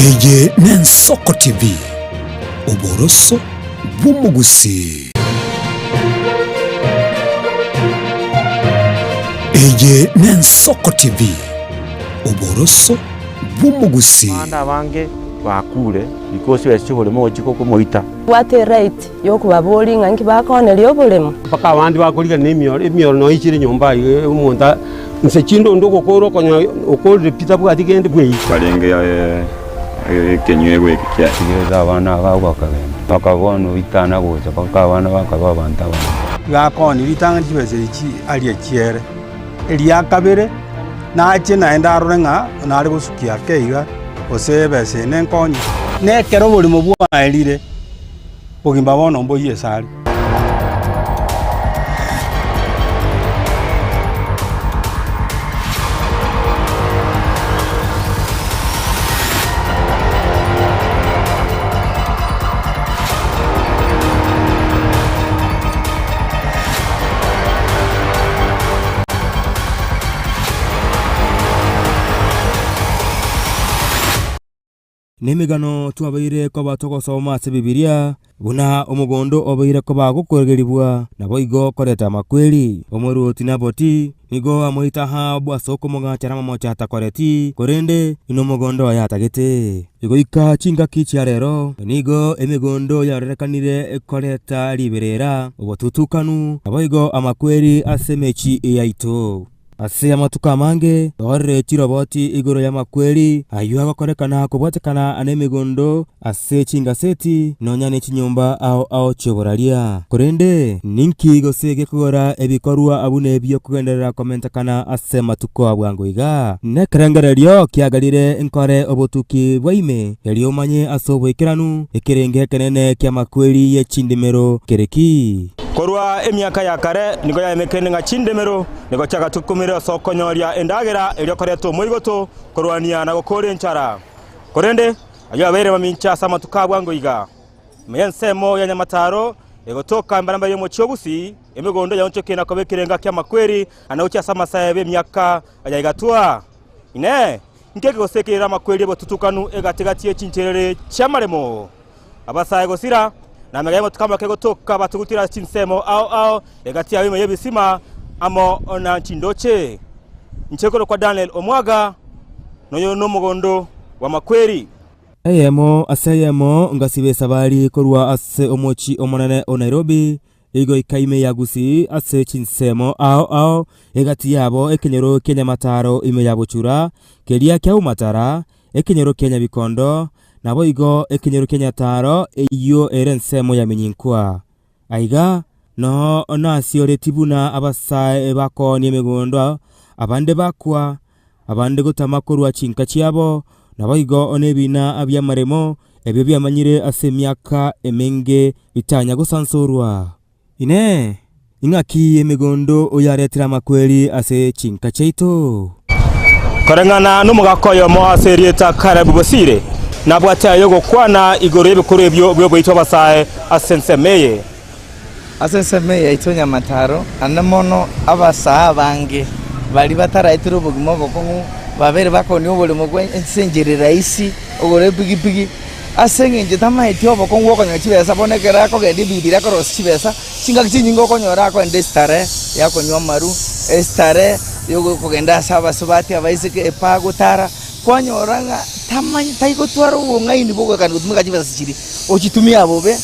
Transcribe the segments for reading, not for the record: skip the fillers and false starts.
Eye n'Ensoko TV, oboroso bw'omogusii. Eye n'Ensoko TV, oboroso bw'omogusii. Abande abange bakure because chibesa chi'oboremo ogochia komoita. Bwate eright yokobaboria ng'a inki bakooneria oboremo. Mpaka abande bakorigana nemioro, emioro noyo ichire nyomba aiga omonto a inse chinde onde ogokora okonyora okorire pi tabwati kende bweyi. Barenge ekenyuegwa eke kia. Tigerete abana aba agwo bakagenda, mpaka bono oitana gocha mpaka abana bakaba abanto abange. Gakoonia ritang'ani chibesa echi aria chiere, eria kabere nache naende arore ng'a nare gosukia ake iga, gose ebesa eye nenkonye. Na ekero oborimo bwaerire, bogima bono mboyie asare. Nemegano twabeire koba togosoma ase Bibilia, buna omogondo obeire koba gokoegerigwa, naboigo koreta amakweri. Omorwoti Naboti nigo amoita Ahabu ase okomogachera amamocho atakoreti, korende nomogondo oye atagete. Goika chingaki chia rero, nigo emegondo yarorekanire koreta riberera, obotutukanu, naboigo amakweri ase emechie yaito. Ase amatuko amange torore chiroboti igoro y'amakweri ayio agokorekana kobwatekana nemegondo ase chingaseti nonya ne chinyomba ao ao chi'oboraria. Korende ninki gose gekogera ebikorwa buna ebio kogenderera komentekana ase amatuko a bwango iga? Nekerengererio kiagerire nkore obotuki bwa ime, erio omanye ase oboikeranu ekerenge ekenene ki'amakweri ye chindimero kere ki. Korwa emiaka ya kare nigo yaemekeine ng'a chindemero nigo chiagatukumire ase okonyoria endagera erio koreta omoigoto, korwania na gokoora enchara. Korende ayio abeire mamincha ase amatuko a bwango iga. Ime y'ensemo ya nyamataro egotoka embarambara y'omochie o Gusii, emegondo yaonchokire na koba ekerenga ki'amakweri na gochia ase amasae b'emiaka ya igatwa. Inee! Inki gose kerere amakweri y'obotutukanu egati-gati ye chincherere chi'amaremo? Abasae gosira, na amega y'amatuko amake gotoka batugutire ase chinsemo ao ao egati yabo ime y'ebisima amo na chindoche. Inche korokwa Daniel Omwaga, noyo nomogondo bw'amakweri. Eyemo ase eyemo ngasiba esabari korwa ase omochie omonene o Nairobi igoika ime ya Gusii ase chinsemo ao ao egati yabo ekenyoro kia Nyamataro ime ya Bochura, keria kia Umatara, ekenyoro kia Nyabikondo, Naboigo ekenyoro kia Nyataro eyio ere ensemo ya Minyinkwa. Aiga noo nasioreti buna abasae bakoonia emegondo, abande bakwa, abande gotama korwa chinka chiabo, naboigo nebina bi'amaremo ebio biamanyire ase emiaka emenge bitanya gosansorwa. Inee! Ing'aki emegondo oyaretire amakweri ase chinka chiaito? Koreng'ana nomogaka oyomo ase erieta Caleb Bosire, nabwate aye ogokwana igoro y'ebikorwa ebio bi'ogoitwa abasae ase ensemo eye. Ase ensemo eye yaito Nyamataro, ande mono abasae abange baria bataraetire obogima obokong'u babeire bakonia oboremo bwa ase enchera eraisi, ogore epigipigi, Ase engencho tamaeti obokong'u bw'okonyora chibesa, bono ekero akogenda ebinto akorosia chibesa, chingaki chinyinge okonyora akoenda esitare ya konywa amaru, esitare yokogenda ase abasubati abaiseke epaa gotara, kwanyora ng'a tamanyi taigotwara obong'aini bwogoekana gotumeka chibesa chiria, ochitumia bobe,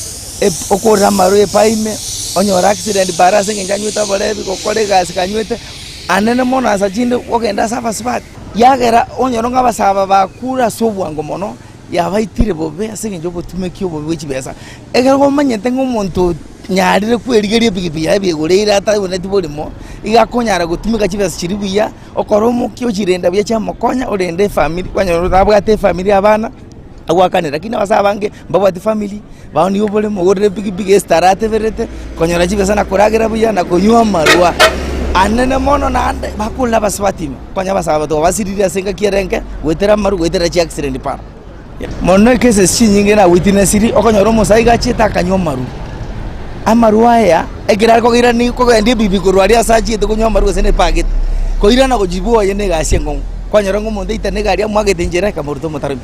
okorera amaru epaa ime, onyore accident bare ase engencho anywete oborebi, gokora egasi kanywete, anene mono asa chinde ogende ase abasubati, yagera onyore ng'a abasae aba bakure ase obwango mono. Yabaitire bobe ase engencho y'obotumeki obobe bwe chibesa. Ekero omanyete ng'a omonto onyarire kwerigeria epikipiki yaye biegoreire atagoneti borimo, iga akonyara gotumeka chibesa chiria buya, okora omokia ochirenda buya chiamokonya orende efamiri, kwanyora nabwate efamiri abana, agoakanera. Lakini abase abange mbabwati famiri, baonie oboremo, ogorere epikipiki esitara ateberete, konyora chibesa na koragera buya na konywa amarwa anene mono naende bakorera abasubati ime. Konya abasae abato babasirire ase engaki ere enke, goetera amaru, goetera chiaccident para. Mono ecases chinyinge na witnessiri, okonyora omosae iga achiete akanywa amaru. Amaru aya, ekero are koirani kogendia ebibi korwa aria ase achiete konywa amaru gose na epageti, koirana gochia bwoye na egasi enkong'u. Kwanyora ng'a omonto aitana egari amwagete enchera ekamoruta omotaro ime.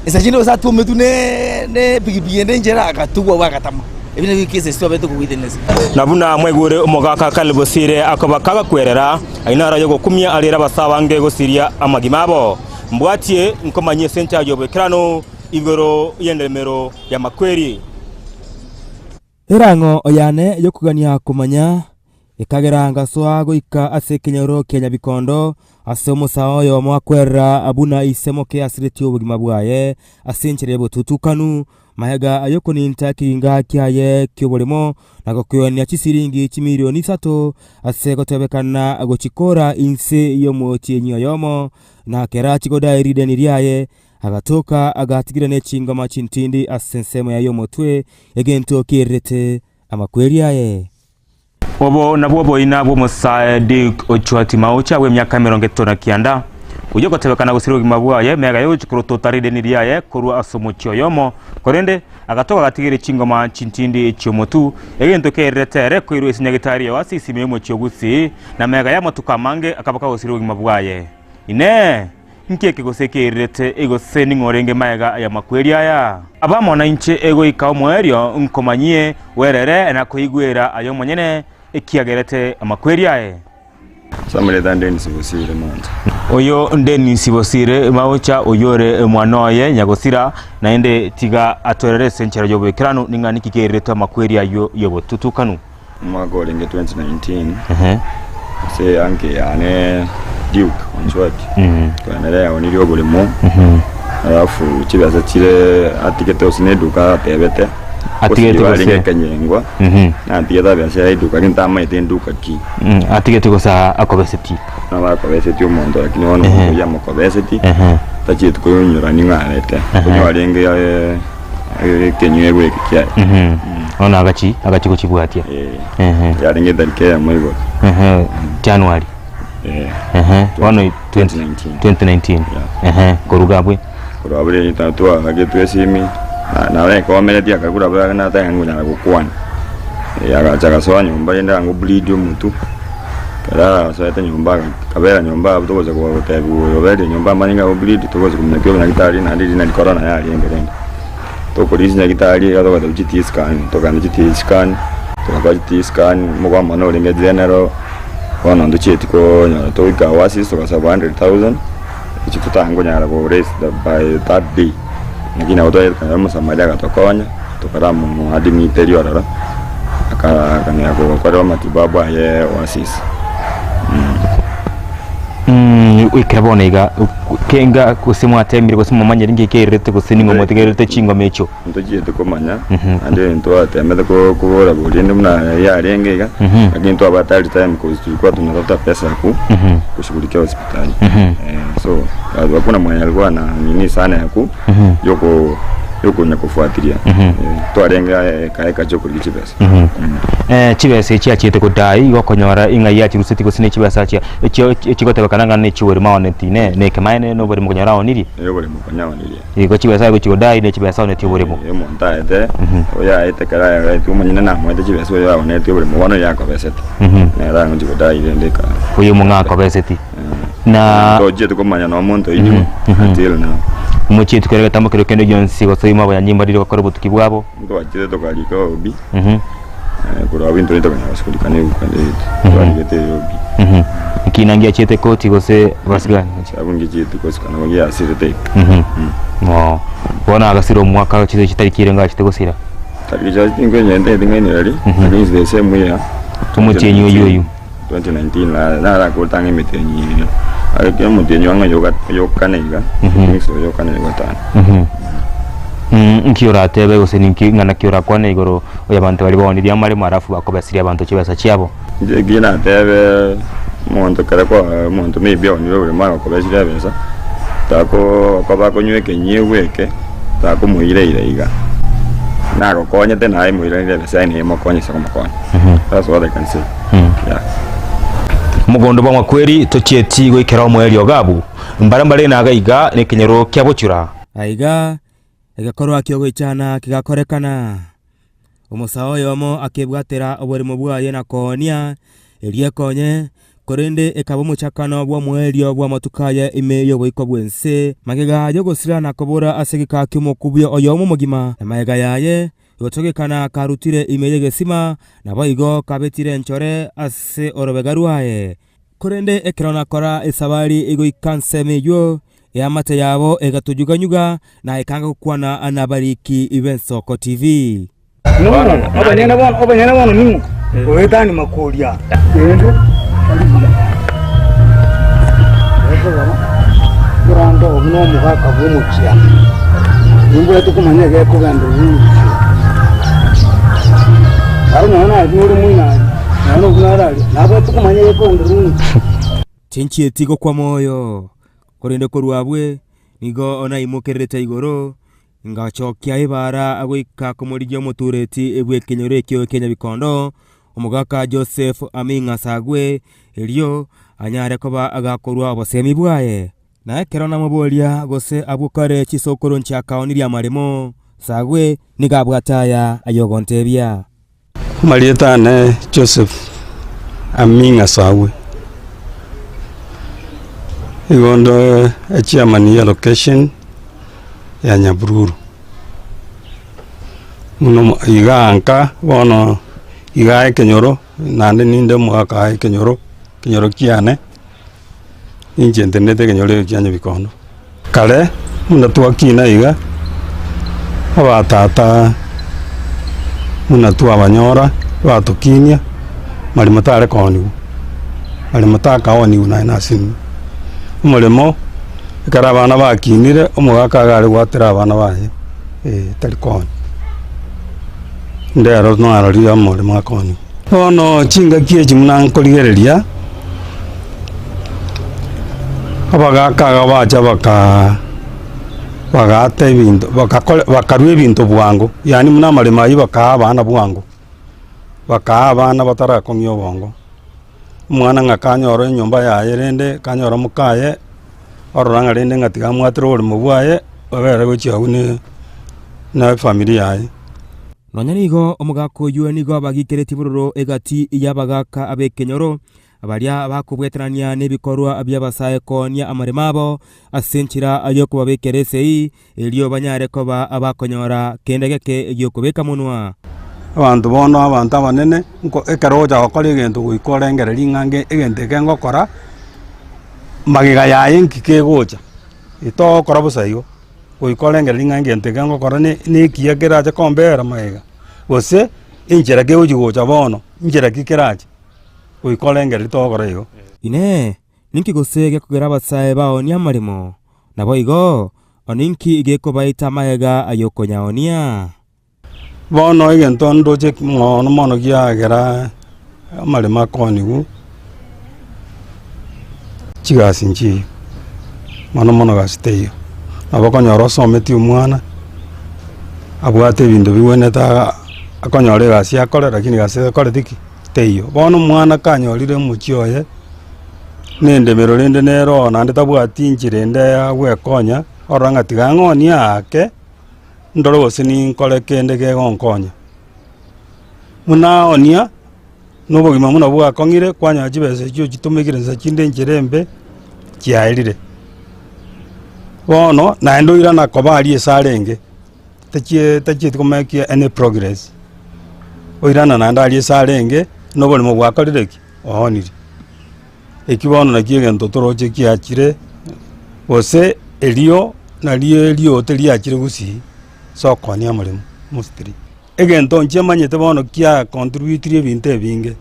Insa chinde gose atuometwe ne ne epigipigi ende enchera agatugwa abwo agatama. Ebi nabio cases twabete kowitness. Na buna mwaigure omogaka Caleb Bosire akoba kagakwerera, ayio naro ayogokumia arere abasaa abange gosiria amagima abo. Mbwatie nkomanyie ase enchera y'oboikeranu igoro y'endemero y'amakweri. Erang'o yane y'okogania komanya ekagera ngasoa goika ase ekenyoro kia Nyabikondo, ase omosae oyomo akwerera buna ise moke asiretie obogima bwaye ase enchera y'obotutukanu, magega ay'okoninta ekeginga kiaye ki'oboremo na gokeonia chisiringi chimilioni isato ase gotebekana gochikora inse y'omotienyi oyomo, na kera chigodae rideni riaye Agatoka agatigira ne chingoma chintindi ase ensemo yaye y'omotwe, egento kiererete amakweri aye. Obo nabwo oboina bw'omosae Dick Ochuati Maucha bw'emiaka 39, oyio ogotebekana gosira obogima bwaye mega y'ogochia korotota rideni riaye korwa ase omochie oyomo, korende agatoka agatigire chingoma chintindi chi'omotu, egento kererete ere koirwa ase nyagetari ya Oasis ime y'omochie o Gusii, na mega y'amatuko amange akaba kagosira obogima bwaye. Inee! Inki eke gose ekeirerete, gose ning'o orenge magega y'amakweri aya? Abamo nainche goika omoerio nkomanyie, werere na koigwera aye omonyene, ekiagerete amakweri aye. Samureta Dennis Bosire Mwancha. Oyo Dennis Bosire Maocha oyio ore omwana oye nyagosira, naende tiga atwerere ase enchera y'oboikeranu ning'a niki keireretwe amakweri ayio y'obotutukanu. Omwaka orenge 2019 ase eanke yane Duke Onchwati nere yaonirie oboremo alafu chibesa chire atigete gose na eduka atebete Atigete gose arenge gose. ekenyengwa natigete abesa ya eduka lakini tamaete enduka ki Atigete gose akobeseti. Nabo akobesetie omonto lakini bono omonto oyio amokobesetie tachieti koinyora ning'o arete onye arenge ekenyuegwa eke kiaye. Bono agachi agachi gochibwatia. Eh, yarenge etariki eyemo igoro. January. Eh. Bono 2019. 2019. Yeah. Koruga abwe. Korwa abwo rende twaagetwe esimi, na- nabo ekomeretie akakura abwo nataka ngonyara gokwana. Eh, agacha agasoa nyomba rende angobleed omotwe, ekero asoete nyomba akabera nyomba abwo togocha gotebiwa oyo oberire nyomba amanye ng'a obleed togocha komanya ki obonyagitari naende riria nari corona yarenge rende. Tokorisia nyagitari iga togatebia chi CT scan, tokagenda chi CT scan, togakora chi CT scan, omogwama one orenge general, bono ntochieti konyora toika oasis togasaba 100,000, echi totangonyara ko raise the by that day, lakini nabo twaye tokanyora omosamaria agatokonya, tokaramomo admiteria ororo, aka akang'ea gokorerwa amatibabu aye oasis. Goikera bono iga, kenga gose mwateemire gose momanyire inki ekererete gose ning'o motigererete chingoma echio. Ntochieti komanya, naende ntwatemete ko- kobora boria rende buna yarenge iga, lakini twabwate hard time cause tulikuwa tunatafuta pesa ya ku kushughulikia hospitali. So hakuna mwenye alikuwa na nini sana ya ku yoko yokonya kufuatilia. Twarenge eka eka chiokorigia chibesa. Chibesa echi achiete kodai igo okonyora ing'ai achirusetie gose ne chibesa achia echio echigotebekana ng'a nechi'oborimo aonetie ne nekemaene na oborimo konyora aonirie. Ee oborimo konya aonirie. Igo chibesa aye gochigodai ne chibesa aonetie oborimo. Ee omonto aete, oyo aete ekero aetwe omonyene namoete chibesa oyo aonetie oborimo bono oyo akobesete. Nere agochi godai rende eka. Oyo omong'ao akobeseti. Na Tochieti komanya na omonto oyio nyuma until now. mochieti kore egetambo keria kende gionsi gose oimo abanyanyimbo riria gokora obotuki bwabo. Ntwachire tokarika obi, korwa abwo intwe tokanya gosukurika na ebuku ende yaito, twarigete eyobi. Ekina ngiachiete koti gose basigani? Abwo ngichieti gosika nabo giasirete igo. Oo. Bono agasira omwaka chise chitariki erenga achete gosira? Tariki chiaye tinkoinyora ting'ainereri, lakini it's the same year. Omotienyi oyio oyio. 2019 na narakorete ang'e emetienyi eye ake omotienyi ang'e oyo oyokane iga I think so oyokane oyogatano. Nki oratebe gose ninki ng'ana ki orakwane igoro y'abanto baria baonirie amaremo alafu bakobesiria abanto chibesa chiabo? Inche eki natebe omonto kere kwa omonto maybe aonire oboremo agakobesiria ebesa tako okoba akonywa ekenyugwa eke takomoira ira iga nagokonyete naye moiranere ebesa yaye naye emokonye ase okomokonya that's what I can say. Yeah. Omogondo bw'amakweri tochieti goikera omoerio o Gabu, mbare mbare naga iga nekenyoro kia bochura. Aiga egekorwa ki'ogoichana kegakorekana. Omosae oyomo akebwatera oborimo bwaye na koonia, erio ekonye. Korende ekaba omochakano bw'omoerio bw'amatuko aye ime y'oboiko bw'ense, magega y'ogosira na kobora ase egeka ki'omokubio oyomo omogima, na magega yaye gotogekana karutire ime y'egesima, naboigo kabetire enchore ase orobega rwaye. Korende ekero nakora esabari goika nsemo eyio, eamate yabo egatonyuga-nyuga na ekanga gokwana nabariki b'Ensoko TV. Abanyene bono, abanyene bono ning'o oetania makori aa? Rende tari buya gekogera morande oo buna omogaka bw'omochie nimbwate komanya egekogenderera omochie oo. Aro nonya naye buna ore moino aria, nonya na buna are aria, nabwate komanya egekogenderera omochie. Tinchieti gokwa moyo, korende korwa abwe nigo naimokererete igoro, Ngachokia ebaara goika komorigia omotureti bw'ekenyoro ekio kia Nyabikondo, omogaka Joseph Aming'a Sagwe, erio anyare koba agakorua obosemi bwaye. Na ekero namoboria gose abwo kare chisokoro nchiakaonirie amaremo, Sagwe nigo abwate aya ayogontebia. Amarieta ane Joseph Aming'a Sawe, igo nde echairman ya location ya Nyabururu, buna omo igaa nka bono igaa ekenyoro naende ninde omogaka aye ekenyoro, ekenyoro kiane, ninche ntenenete ekenyoro eke kia Nyabikondo. Kare buna twakina iga, abatata buna twabanyora batokinia, maremo tare kooniwa, maremo takaoniwa naye nasinwe. Omoremo ekero abana bakinire, omogaka iga are goatera abana baye eh, tari koonia. Ndero narorire omoremo akooniwa. Bono chingaki echi buna nkorigereria. Abagaaka iga bacha bakaa bagaata ebinto bagakora bakarwa ebinto bwango, yaani buna amaremo aywo bakaa abana bwango, bakaa abana batarakong'ia obongo. Omwana ng'a kanyora enyomba yaye rende, kanyora mokaye, orora ng'a rende ng'a tiga amwatere oboremo bwaye, obere gochia abwo ne na efamiri yaye. Nonya nigo omogaka oyio nigo abagikeretie bororo egati y'abagaaka b'ekenyoro, Baria bakobwetanania nebikorwa bi'abasae koonia amaremo abo ase enchera y'okobabekera esegi, erio banyare koba abakonyora kende geke gi'okobeka monwa. Abanto bono abanto abanene, nko ekero ogocha gokora egento goika orengererie ng'a nge egento eke ngokora, magega yaye nki kegocha, togokora bosa igo, goika orengererie ng'a egento eke ngokora ne na ekiya kerache kombera magega, gose enchera kegochi gocha bono, nchera ki kerache. Goika orengererie togokora igo. Inee! Ninki gose gekogera abasae baoonie amaremo? Naboigo, ninki gekobaita amagega ay'okonyaoonia? Bono egento ndoche mono mono kiagera amaremo akoonigwa, chigasi nchiyo, mono mono gasi teiyo. Nabo okonyora osometie omwana, abwate ebinto bigwenerete akonyora egasi akore lakini egasi takoreti ki? Teiyo. Bono omwana kanyorire omochie oye, na endemero rende nere oo naende tabwati inchera ende ya gwekonya, orora ng'a tiga ng'onie aake, ndore gose ninkore kende kegonkonya. Buna aonia, na obogima buna bwakong'ire, kwanyora chibesa echio ochitomekire nsa chinde enchera embe, chiaerire. Bono, naende oirana koba aria ase arenge. Tachie tachieti komake any progress, oirana naende aria ase arenge, na oboremo bwakorire ki? Oonire. Ekio bono nakio egento toroche kiachire, gose erio nario eriote riachire gusii ase okoonia omoremo mostly. Egento inche manyete bono kia contributire ebinto ebinge,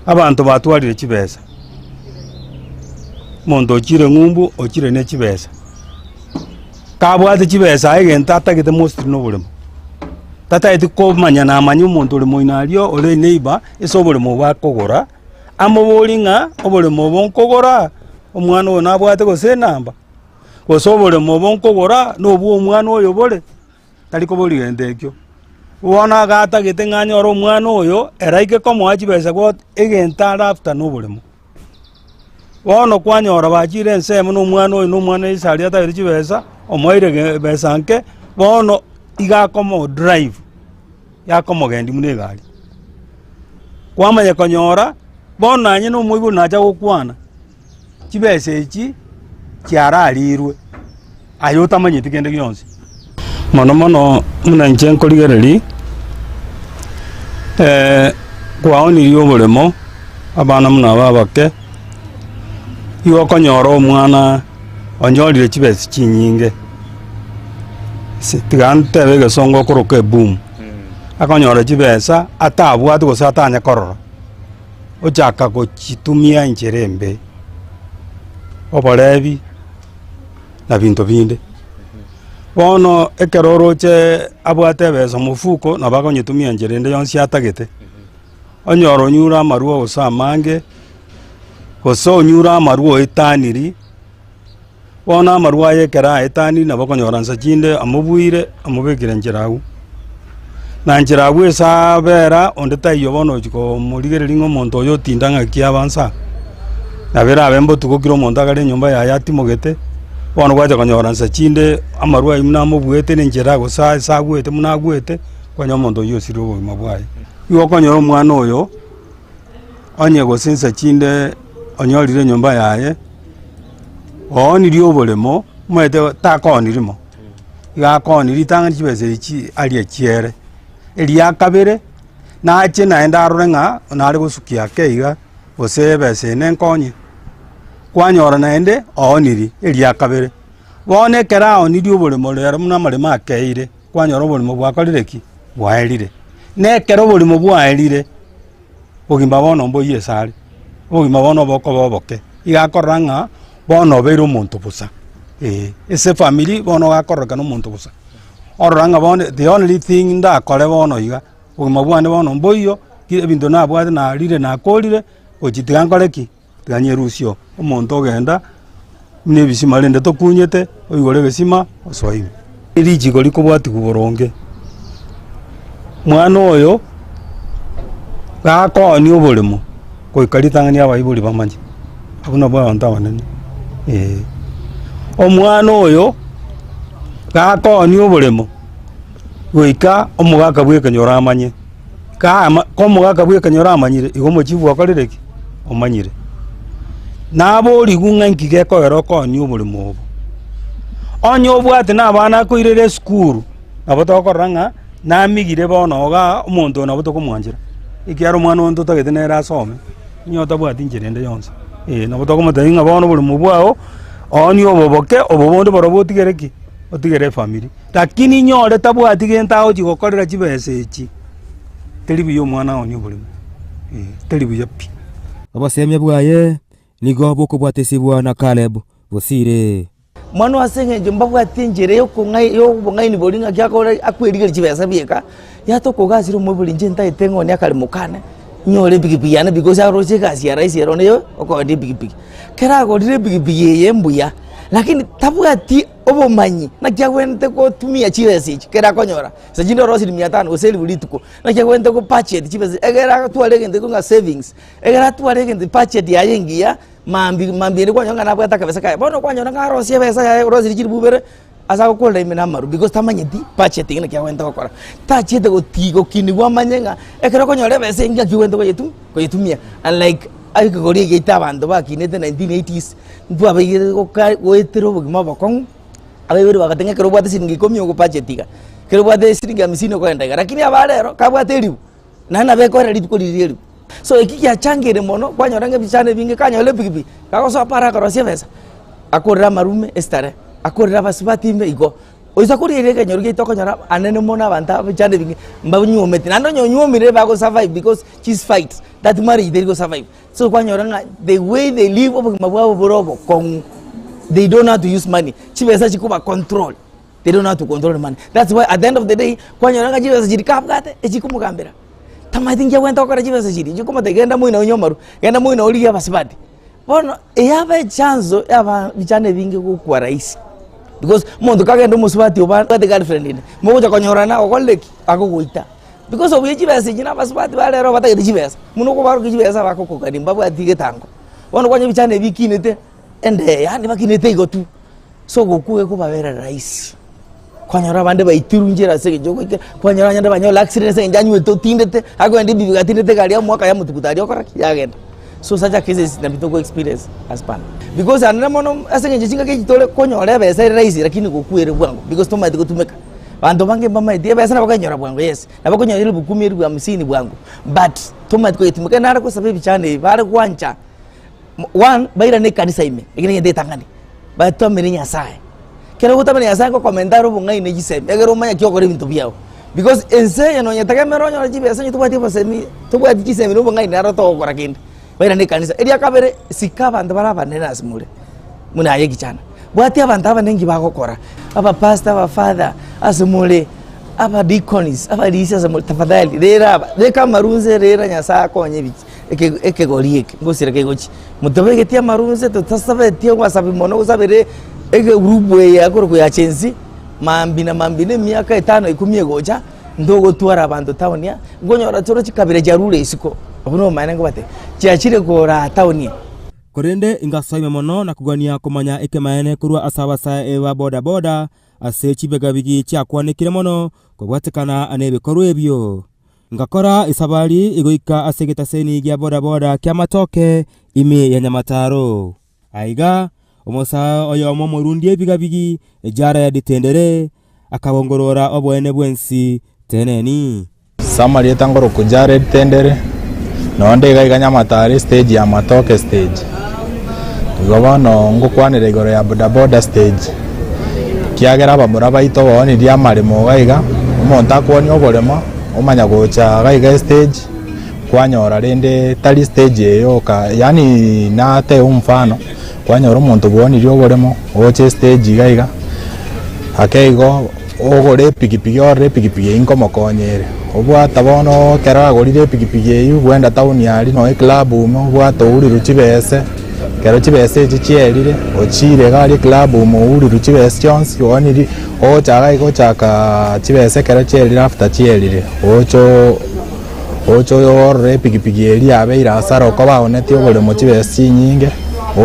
abanto batwarire chibesa, omonto ochire ng'umbu ochire ne chibesa, kabwate chibesa aye egento atagete mostly na oboremo, tatageti komanya namanya omonto ore moino aria ore neighbour ase oboremo obo akogora, amoborie ng'a oboremo obo nkogora, omwana oyo nabwate gose enamba, gose oboremo obo nkogora na obwa omwana oyo bore. Tari koboria gento ekio. Bono agatagete ng'a anyore omwana oyo, ere aike komoa chibesa got egento are after na oboremo. Bono kwanyora bachire ensemo na omwana oyo na omwana ise aria atagete chibesa, omoeire ge besa nke, bono iga akomo drive, yakomogendia buna egari. Kwamanya konyora. Bono nanye na omoibori nacha gokwana, chibesa echi chiararirwe, aye otamanyeti kende gionsi. Mono mono buna inche nkorigereria, kwaonirie oboremo, abana buna aba abake, igo okonyora omwana onyorire chibesa chinyinge, ase tiga ntebe egesongo okoroka eboom, akonyora chibesa atabwati gose atanye korora. Ochaka gochitumia enchera embe, oborebi, na binto binde. Bono ekero oroche abwate ebesa mofuko nabo akonyetumia enchera ende yonsi atagete, onyore onyure amarwa gose amange, gose onyure amarwa oetaniri, bono amarwa aya ekero aetaniri nabo okonyora nsa chinde amobuire amobekire nchera agwo. Na nchera agwo ase abera onde taiyo bono ochia komorigereria ng'a omonto oyo otinda ng'aki aba nsa, nabo erabe mbotuko kera omonto agare enyomba yaye atimogete, bono gwacha konyora nsa chinde amarwa aywo buna amobuete na enchera gose ase agwete buna agwete, kwanyora omonto oyio osirire obogima bwaye. Igo okonyora omwana oyo, onye gose nsa chinde onyorire enyomba yaye, oonirie oboremo, omanyete takooni rimo. Iga akooni ritang'ani chibesa echi aria chiere, eria kabere, nache naende arore ng'a nare gosukia ake iga, gose ebesa eye nenkonye, kwanyora naende ooniri eria kabere. Bono ekero aonirie oboremo rero buna amaremo akeire, kwanyora oboremo bwakorire ki? Bwaerire. Na ekero oboremo bwaerire, obogima bono mboiyo ase are, obogima bono bokoba oboke, iga akorora ng'a bono obeire omonto bosa, eh. Ase efamiri bono iga akororekana omonto bosa, orora ng'a bono the only thing ndakore bono iga, obogima bwane bono mboiyo, ki ebinto nabwate narire nakorire, gochia tiga nkore ki? Tiga nyerusie oo. Omonto ogenda buna ebisima rende tokunyete, oigore egesima osoe ime. Richiko rikobwatigwa boronge, mwana oyo gakoonia oboremo goika ritang'ani abaibori bamanye, abwo nabwo abanto abanene eh. Omwana oyo gakoonia oboremo goika omogaka bwa ekenyoro amanye, kama ko omogaka bwa ekenyoro amanyire, igo omochifu okorire ki? Omanyire. Naborigwe ng'a inki gekogera okoonia oboremo obo. Onye obwate na abana akoirera esukuru, nabo tokorora ng'a namigire bono igaa omonto oyo nabo tokomwanchera, ekiagera omwana oyo ntotagete nere asome, onye otabwati nchera ende yonsi, eh nabo tokomotebia ng'a bono oboremo bwao, oonie obo boke, obo bonde borobwo otigere ki? Otigere efamiri. Lakini inyore tabwati gento agochia gokorera chibesa echi, teri buya omwana aonie oboremo, eh teri buya pi. Obosemia bwaye nigo bokobwatisibwa na Caleb Bosire. Mwanwa ase eng'encho mbabwati enchera yokong'ai yobong'aini boria ng'aki akore akwerigeria chibesa bieka, yatoka iga asire omoibori inche ntaete ng'onie akaremo kane, nyore epikipiki yane because aroche egasi ya rahisi ero neye okoenda epikipiki. Kera agorire epikipiki eye mbuya, lakini tabwati obomanyi naki agwenerete gotumia chibesa echi kera akonyora, nse chinde orosirie mia tano gose elifu rituko, naki agwenerete go budget chibesa egere atware egento ekio ng'a savings, egere atware egento budget yaye engiya. Mambia mambia ere kwanyora ng'a nabwate akabesa kaye, bono kwanyora ng'a arosie ebesa yaye orosirie chilifu ibere, ase agokorera ime na amaru because tamanyeti budgeting naki agwenerete gokora. Tachiete goti gokinigwa amanye ng'a ekero okonyora ebesa engiya naki ogwenerete koyetu koyetumia unlike ekegori eke giaito abanto bakinete 1980s, ntwabaigete goka goetera obogima obokong'u, abaibori bagateba ng'a ekero obwate siringi ikomi ogo budget iga, ekero obwate siringi hamsini okogenda iga, lakini aba rero kabwate elifu. Naende nabo ekorera rituko riria eribu. So eki giachangire mono, kwanyora ng'a ebichano ebinge kanyora epikipiki, kagosoa para akorosia ebesa, akorere amarume esitare, akorere abasubati ime igo. Oisa korigereria ekenyoro giaito okonyora anene mono abanto aba ebichando ebinge mbanyuometi, naende onye onyuomire bago survive because chis fight, that marriage teri go survive. So kwanyora ng'a the way they live obogima bwabo bore obokong'u, they don't know how to use money, chibesa chikoba control. They don't know how to control money. That's why at the end of the day, kwanyora ng'a chibesa chiria kabwate, echikomogambera. Tamanyeti nki agwenerete gokora chibesa chiria, chikomotebia genda moino onywe amarwa, genda moino origie abasubati. Bono eyaba echanzo ya aba bichando ebinge gokwa rahisi, because omonto kagenda omosubati obo abwate girlfriend ende, mogocha konyorana okorire ki? Agogoita. Because obuya chibesa echi na abasubati ba rero batagete chibesa, buna okobarokia chibesa bakokogania mbabwati getango. Bono kwanyora ebichando ebi bikinete endee yaani bakinete igo tu. Ase ogokwa gekobabera rahisi, kwanyora abande baitirwe nchera ase eng'encho yogoikera, kwanyora abande banyore accident ase eng'encho anywete otindete, akogenda ebibiga atindete egari yamoaka yamotuguta aria okora ki? Yagenda. So such a cases nabio togo experience ase pano. Because anene mono ase eng'encho chingaki echi tore konyora ebesa ere rahisi lakini gokwa ere bwango because tomaeti gotumeka. Abanto bange mbamaeti ebesa nabo bakoyenyora bwango yes, nabo okonyora elifu kumi elifu hamsini bwango but tomaeti koyetumeka. Nare gosaba ebichando ebi bare gwancha one bairane ekanisa ime ekio negento egetang'ani, batamere Nyasaye. Ekero ogotamera Nyasaye ngokomenta are obong'aini ne chisemi ekero omanye ki okora ebinto biago. Because ense eye nonye tegemera onyore chibesa onye tobwati obosemi tobwati chisemi na obong'aini naro togokora kende, bairane ekanisa. Eria kabere sika abanto bare abanene ase more buna aye ekichana, bwatia abanto abanene nki bagokora, abapastor, abafather ase more, abadeacons, abarisia ase more tafadhali rera aba, beka amaru nse rera Nyasaye akonye ebichi eke ekegori eke ngosira kegochia. Motobegeti amaru nse totasabeti obosabi mono gosabere egroup eye yakorokwa ya Gen Z. Mambia na mambia na emiaka etano ikomi egocha, ntogotwara abanto town aa, nkonyora tore chikabira chiarure isiko, abwo nomanyete nkobatebia, chiachire koraa town eye. Korende ingasoa ime mono na kogania komanya ekemaene korwa ase abasae ba boda-boda ase chibegabigi chiakwanekire mono kobwatekana nebikorwa ebio. Ngakora esabari goika ase egetaseni gia boda-boda ki'amatoke ime ya Nyamataro. Aiga omosae oyomo omorundi ebigabigi, Jared Tendere, akabongorora oboene bwensi teneni. Ase amarieta ngorokwa Jared Tendere, nonye nde iga iga Nyamataro estage ya Matoke stage. Igo bono ngokwanera igoro ya bodaboda stage, ekiagera abamura baito baonirie amaremo iga iga, omonto akwonia oboremo, omanya gocha iga iga estage. Kwanyora rende tari stage eye yoka, yaani natebe omfano, kwanyora omonto bwonirie oboremo, oche estage iga iga, ake igo ogore epikipiki orore epikipiki eywo nkomokonya ere. Obwata bono ekero agorire epikipiki eywo, bwenda town aria nonye eclub ime obwate ourirwe chibese, ekero chibese echi chierire, ochire iga aria eclub ime ourirwe chibese chionsi, oonirie, ogocha iga iga ochaka chibese ekero chierire after chierire, oche oo. Oche oyorore epigipigi eria yabeire hasara okoba aonetie oboremo chibesa chinyinge,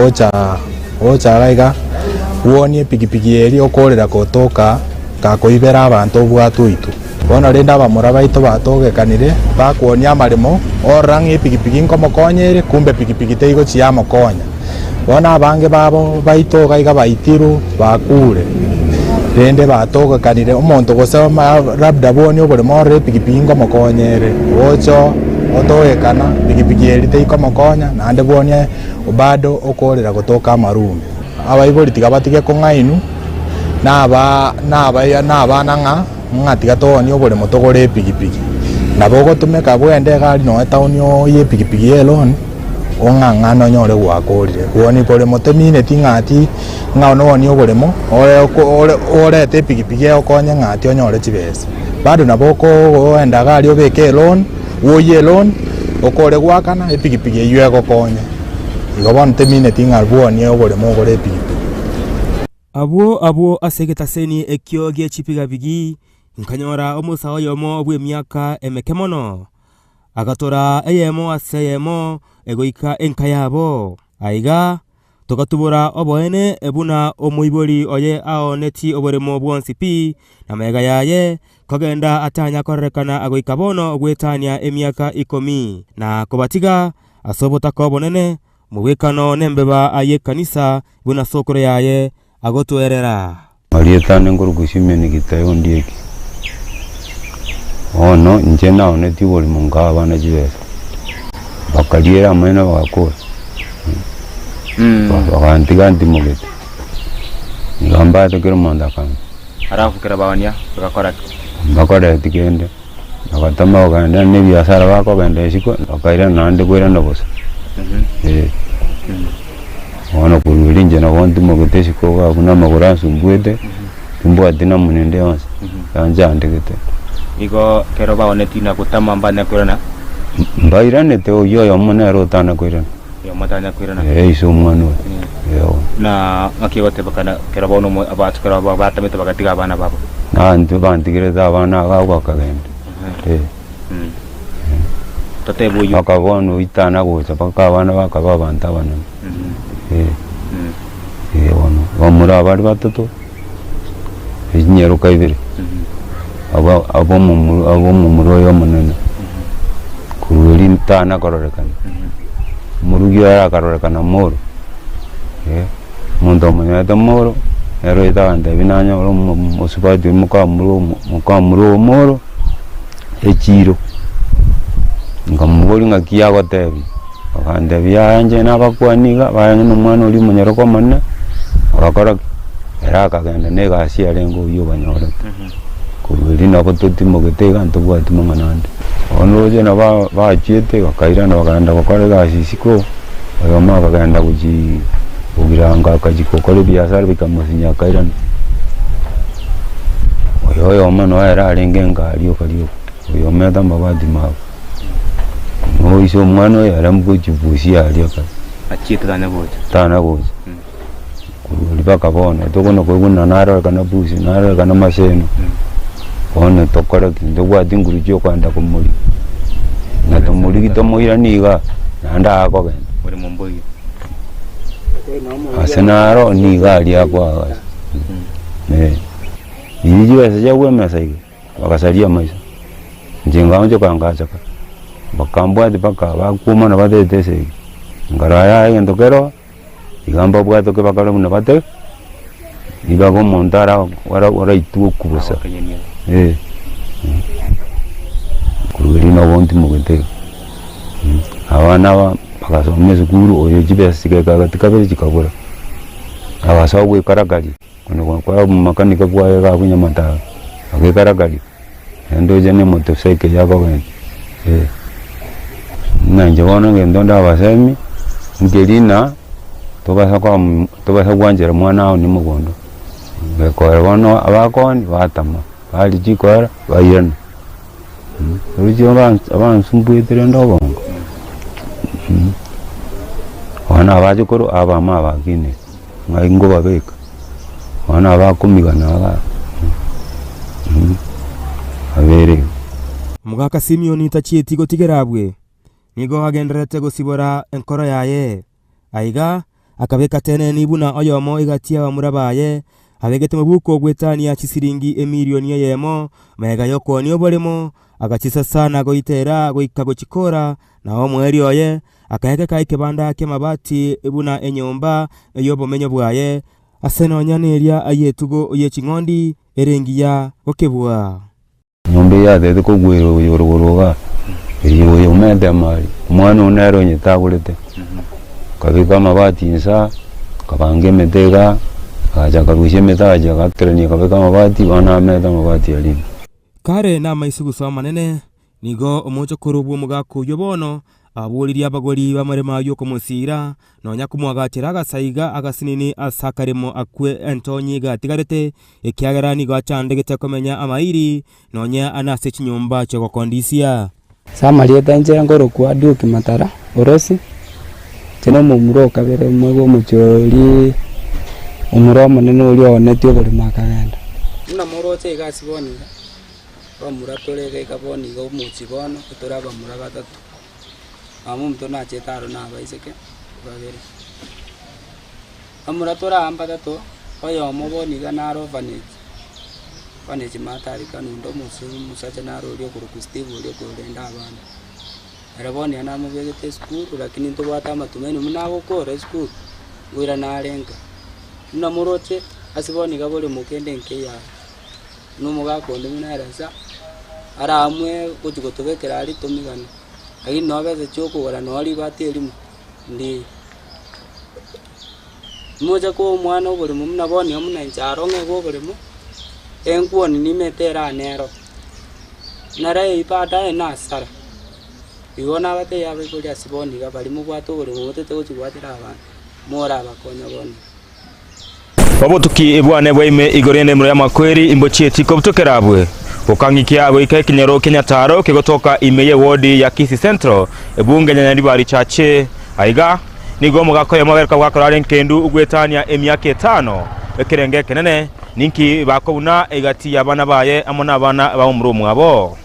ocha ocha iga iga bwonie epigipigi eria okorera gotoka gakoibera abanto obwate oitwe. Bono rende abamura baito batogekanire, bakwonia amaremo, orora ng'a epigipigi nkomokonya ere, kumbe epigipigi teigochia yamokonya. Bono abange babo baito iga iga baitirwe, bakure, rende batogekanire, omonto gose labda bwonie oboremo orore epigipigi nkomokonya ere, gocha otogekana pigipigi eria teikomokonya, naende bwonie bado okorera gotoka amarumi. Abaibori tiga batige kong'ainwa, naba naba nabana ng'a ng'a tiga toonie oboremo togore epigipigi. Nabo ogotumeka bwende egari nonya etown oye epigipigi ya eloni. Ong'ang'ane onyore gwakorire. Bwoni boremo temineti ng'ati ng'a nonie oboremo ore ore orete epigipigi egokonye ng'ati onyore chibesa. Bado nabo okoenda iga aria obeke eloan, bwoyie eloan, okore goakana epigipigi eywo egokonye. Igo bono temineti ng'a bwonie oboremo ogore epigipigi. Abwo abwo ase egetaseni ekio gie chipigapigi nkanyora omosae oyomo bw'emiaka emeke mono, Agatora eyemo ase eyemo egoika enka yabo. Aiga togatubora oboene buna omoibori oye aonetie oboremo bwonsi pi, na magega yaye kogenda atanya kororekana goika bono goetania emiaka ikomi, na kobatiga ase obotaka obonene, omogwekano nembeba y'ekanisa buna sokoro yaye agotwerera. Marieta ane nkorokwa Simeon Gitayo Ondieki. Bono inche naonetie oborimo nkaa abana chibesa, bakariera amaene bagakora, bagantiga ntimogete, iga mbate kera omonto akang'a. Alafu kera baonia bagakora ki? Mbakoreti kende, bagatama kogenda na ebiasara bakogenda isiko, bakairana naende koirana bosa, eh. Bono korwa erio inche nabo ntimogete isiko iga buna amagoro ansumbuete, timbwati namuna ende yonsi, yanchandegete. Igo ekero baonetie na gotama mbanya koirana? Mbairanete oyio oyomo nere otana koirana. Oyomo otanya koirana? Eh, ise omwana oyo, eh bono. Na ng'aki egotebekana ekero bono omo abaachokoro kero ba- batamete bagatiga abana babo? Naintwe bantigerete abana aba abwo bakagenda, eh. Totebe oyio. Mpaka bono oitana gocha mpaka abana bakaba abanto abanene. Eh, eh bono bamura abare batato, chinyaroka ibere, aba aba omomura aba omomura oyo omonene, korwa erio tana kororekana. Omorugi oye akarorekana moro, eh, omonto omonyorete moro, nere oete agantebia nanyore omo omosubati oria mokamura omo mokamura omoro, echiro. Nkamoboria ng'aki agotebia, agantebia yaya inche nabakwania iga, barenge na omwana oria omonyaroka omonene, bagakora ki? Ere akagenda na egasi yarenge oyio obanyorete. Korwa erio nabo totimogete iga ntobwati mang'ana ande. Bono roche nabo bachiete bakairana bakagenda gokora egasi isiko, oyomo akagenda gochii bogirango akachia gokora ebiasara bikamosinya akairana. Oyo oyomo noyo ere arenge enka rioka rioka, oyo omete amabati mabo. Noise omwana oyo ere ngochibusia aria kare. Achiete tanya gocha. Tana gocha. Korwa mpaka bono, tokona koigwa buna narorekana busi, narorekana maseno, bono tokore ki? Ntobwati nguru chia okoenda komoria, na tomorigia tomoiranie igaa, naende akogenda. Ase naro nigo aria akoagacha, eh. Riria chibesa chiagwa emesa iga, bagasaria amaiso, inche ngaonchoka ngachaka, bakambwatia mpaka bakwomana batete esegi, nkarora yaya egento kero. Iga mbabwatoke bakore buna bate, ribaga omonto ara ara oraitwe okwo bosa, eh. Korwa erio nabo ntimogete iga. Abana aba bagasoma esukuru, oyo chibesa chigaika gati kabere chikabura, agasoa goekarakaria, konya gokora omomakanika bwaye iga abwo nyamataro, agekarakaria. Naende oche na emotosaiko eyio akogenda, eh. Buna inche bono egento ndabasemi, nkeri ng'a tobasa koa tobasa gwanchera mwana aonie mogondo, gekogera bono abakoonia batama, baria chikoera bairana, oroche abansumbuete rende obongo, bono abachokoro abamo abakinire, ng'ai nkobabeka. Bono abakomigana iga babere igo. Omogaka Simioni tachieti gotigera abwe, nigo agendererete gosibora enkoro yaye. Aiga akabeka teneni buna oyomo egati y'abamura baye, abegete mobuko goetania chisiringi emilioni eyemo, magega y'okoonia oboremo, agachisasa na goitera goika gochikora, na omoerio oye Akaegeka ekebanda ki'amabati buna enyomba y'obomenyo bwaye, ase nonya neria y'etugo ye ching'ondi ere engiya gokebua. Enyomba eyio yatagete kogwera oyo orogoro igaa, eyio oyo omete amari, omwana one nere onyetagorete, akabeka amabati inse aa, akabanga emete igaa, agacha akarusia emete agacha agakerania akabeka amabati, bono amete amabati aria ime. Kare namaiso gusa amanene, Nigo omochokoro bw'omogaka oyio bono aboririe abagori b'amaremo ayio komosiira, nonya komoagachera agasaiga agasinini ase akaremo akwe entonyi gatigarete, ekiagera nigo achandegete komenya amairi, nonya nase chinyomba chi'ogokondisia. Ase amarieta inche nkorokwa Duke Matara Orosi, inche na omomura o kabere omwe bw'omochie oria omura omonene oria oonetie oboremo akagenda. Buna moroche iga ase bono iga. Abamura tore iga iga bono iga omochie bono, tore abamura batato, mama ominto nachete aro na abaiseke babere. Abamura tore aa mbatato, oyomo bono iga naro orphanage, orphanage maate aria Kanundu omosio omosacha naro oria okorokwa Steve oria okorenda abana. Ere bono iga namobegete esukuru lakini ntobwate amatumaini buna agokora esukuru, nkoirana are nka. Buna moroche, ase bono iga boremo kende nkeiyo aa. Buna omogaka onde buna Elasa, aramwe gochia gotobekera aria tomigane, lakini noo besa chiokogora noo ribati erimo, ndiyo. Mocha koa omwana oboremo buna bono iga buna inche aro ng'egwe oboremo, enkuoni nimete erane ero, nere eywo baadaye nasara. Igo nabatebia abaibori ase bono iga baria mobwate oboremo motete gochia goatera abana, morabakonya bono iga. Obotuki bwane bwa ime igoro y'endemero y'amakweri imbochieti kobutokera abwe, gokang'ikia goika ekenyoro kia Nyataro kegotoka ime y'ewodi ya Kisii Central, ebunge ya Nyaribari Chache. Aiga nigo omogaka oyomo abereka bwakora are enkendu goetania emiaka etano. Ekerengo ekenene ninki bakobuna egati y'abana baye amo nabana ba momura omwabo.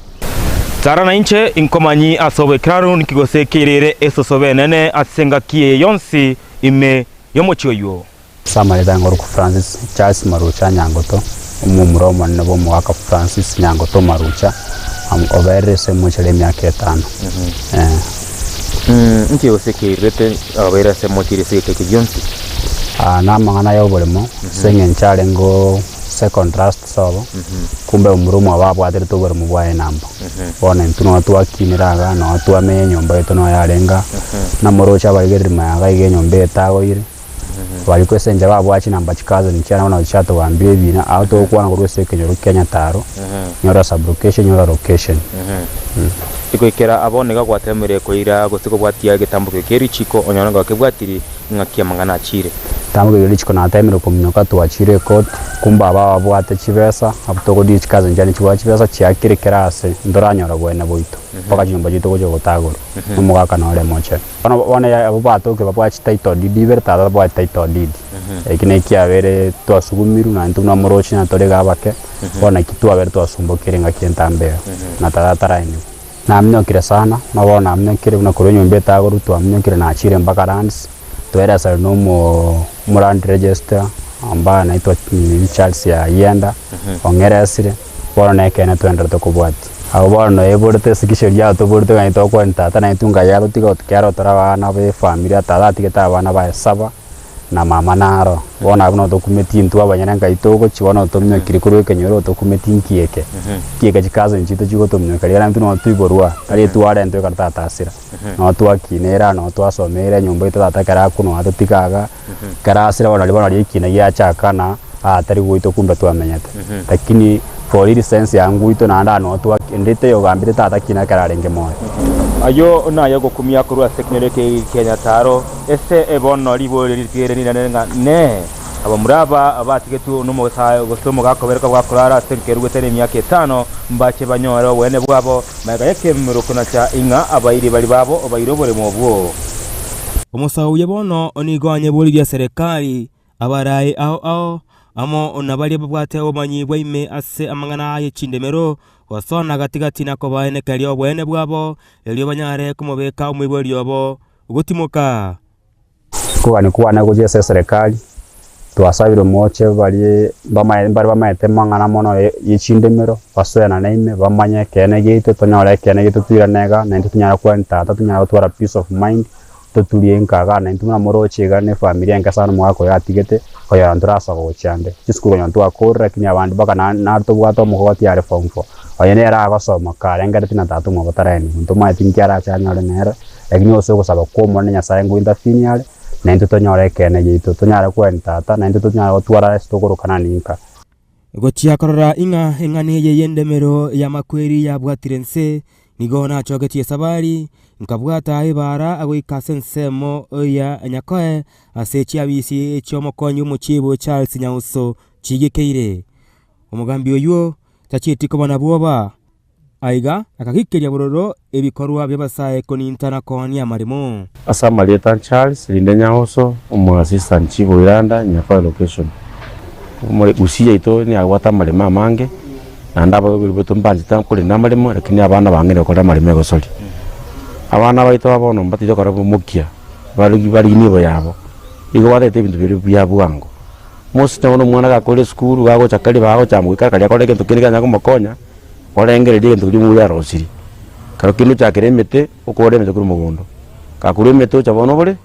Tara nainche inkomanyi ase oboikeranu ninki gose keirire esosobe enene ase engaki eye yonsi ime y'omochie oyio. Ase amareta ngoroku Francis Charles Marucha Nyangoto, omomura omonene bw'omogaka Francis Nyangoto Marucha, oberire ase emochera emiaka etano. Inki gose keirete ababaire ase mochire ase egeka eke gionsi? Aa namang'ana y'oboremo ase eng'encho arenge second last sobo, kumbe omura omwabo abwaterete oboremo bwaye enamba. Bono intwe noo twakinire iga, noo twamenya enyomba yaito noo yarenge aa, namoroche abarigereria maya iga iga enyomba eye etagoire, baria kwa ase enchera babwate chinamba chicousin chiane bono chiatogambire ebina, aro togokwana korwa ase ekenyoro kia Nyataro, nyora sub-location, nyora location. Goikera abwo nigo gwateemire koira gose kobwatia egetambokio kie richiko, onyore ng'a kebwatiri ng'aki amang'ana achiire. Egetambokio kie richiko nateemire kominyoka twachire ekoti, kumbe aba babwate chibesa, abwo togodia chicousin chiane chibwate chibesa chiakire kera ase, ntoranyora bwene boito, mpaka chinyomba chiaito gochia gotagorwa, nomogaka nore mochenu. Bono bono abwo batokire babwate chititle deed ibere, tata tabwati title deed. Eki na ekiabere twasugumirwe naintwe buna omoroche na tore iga abake, bono naki twabere twasumbokire engaki entambe eye, na tata ataraenigwa. Naminyokire sana, na bono naminyokire buna korwa enyomba etagorwa twaminyokire nachire mpaka lands, twaeresire na omo omoland registrar ambaye anaitwa Charles Ayienda, ong'eresire. Bono nekeene twenderete kobwatia. Abwo bono noeborete ase kiseri atoborete ng'a tokoenda tata naintwe ngai atotiga kero tore abana ba efamiri tata atigete abana baye saba na mama naro. Bono abwo notokumeti intwe abanyene ngai togochia bono tominyokirie korwa ekenyoro otokumeti nki eke. Nki eke chicousin chiaito chigotominyokia riria naintwe noo toiborwa tari etwarentwe ekero tata asira. Noo twakinire aa noo twasomeire enyomba yaito tata ekero akwa noo atotiga igaa. Ekero asire bono ribono ri'ekina giachaka na aa tari goitwa kumbe twamenyete. Lakini for real sense ya ngoitwa naende aa noo twa ende teyogambete tata kina ekero arenge moyo. Ayio naye ogokumia korwa ase ekenyoro eke kia Nyataro, ase bono riborio ritigere rinene ng'a nee, abamura aba batigetwe nomosae gose omogaka oberekwa bwakorara ase nkerugete nemiaka etano, mbache banyore oboene bwabo, magega y'ekemero konacha ing'a abairi baria babo baire oboremo obwo. Omosae oyio bono nigo anyeboririe eserekari, abarai ao ao, amo nabaria babwate obomanyi bwa ime ase amang'ana aye chindemero, gosona gati-gati na kobaenekeria oboene bwabo, erio banyare komobeka omoibori obo gotimoka. Kogania kwane gochia ase eserekari, twasabire moche baria bamae mbare bamaete amang'ana mono ye chindemero, basoenane ime, bamanye ekeene giaito, tonyore ekeene giaito toirane iga, naintwe tonyare kweni tata, tonyare gotwara peace of mind, toturie nka igaa naintwe buna moroche iga na efamiri enke sana omogaka oyo atigete, konyora ntorasoka gochia ande. Chisukuru konya twakorire lakini abande mpaka na naro tobwate omogoti are form four, onye nere agosoma karengeretie na tata omwabo taraenigwa, ntomaeti nki arache anyore nere. Lakini ase ogosaba kw'Omonene Nyasae ngointervene are, naintwe tonyore ekeene giaito, tonyare koenia Tata, naintwe tonyare gotwara ase tokorokana ninka. Gochia korora ing'a eng'ana eye y'endemero y'amakweri yabwatire inse, nigo nachogetie esabari, nkabwata ebaara goika ase ensemo ya Nyakoe, ase chiabisi chi'omokonyi bw'omochibu Charles Nyauso chigekeire. Omogambi oyio tachieti koba na bwoba. Aiga akagikeria bororo ebikorwa bi'abasae koninta na koonia amaremo. Ase amarieta Charles rinde Nyaoso, omo assistant chief o Iranda, Nyakoe location. Omore Gusii yaito niabwate amaremo amange, naende abaibori baito mbanchete korenda amaremo lakini abana bang'eire gokora amaremo egosori. Abana baito aba bono mbatari gokora omokia, barigi barigi nibo yabo, igo batagete ebinto biria bia bwango. Mosike bono omwana gakore esukuru, gagocha karia bagochama goikara karia akore egento kende kianyare komokonya. Orengererie egento keria omobere arosirie. Ekero kende ochakere emete, okore emete korwa mogondo. Gakorwa emete ocha bono obore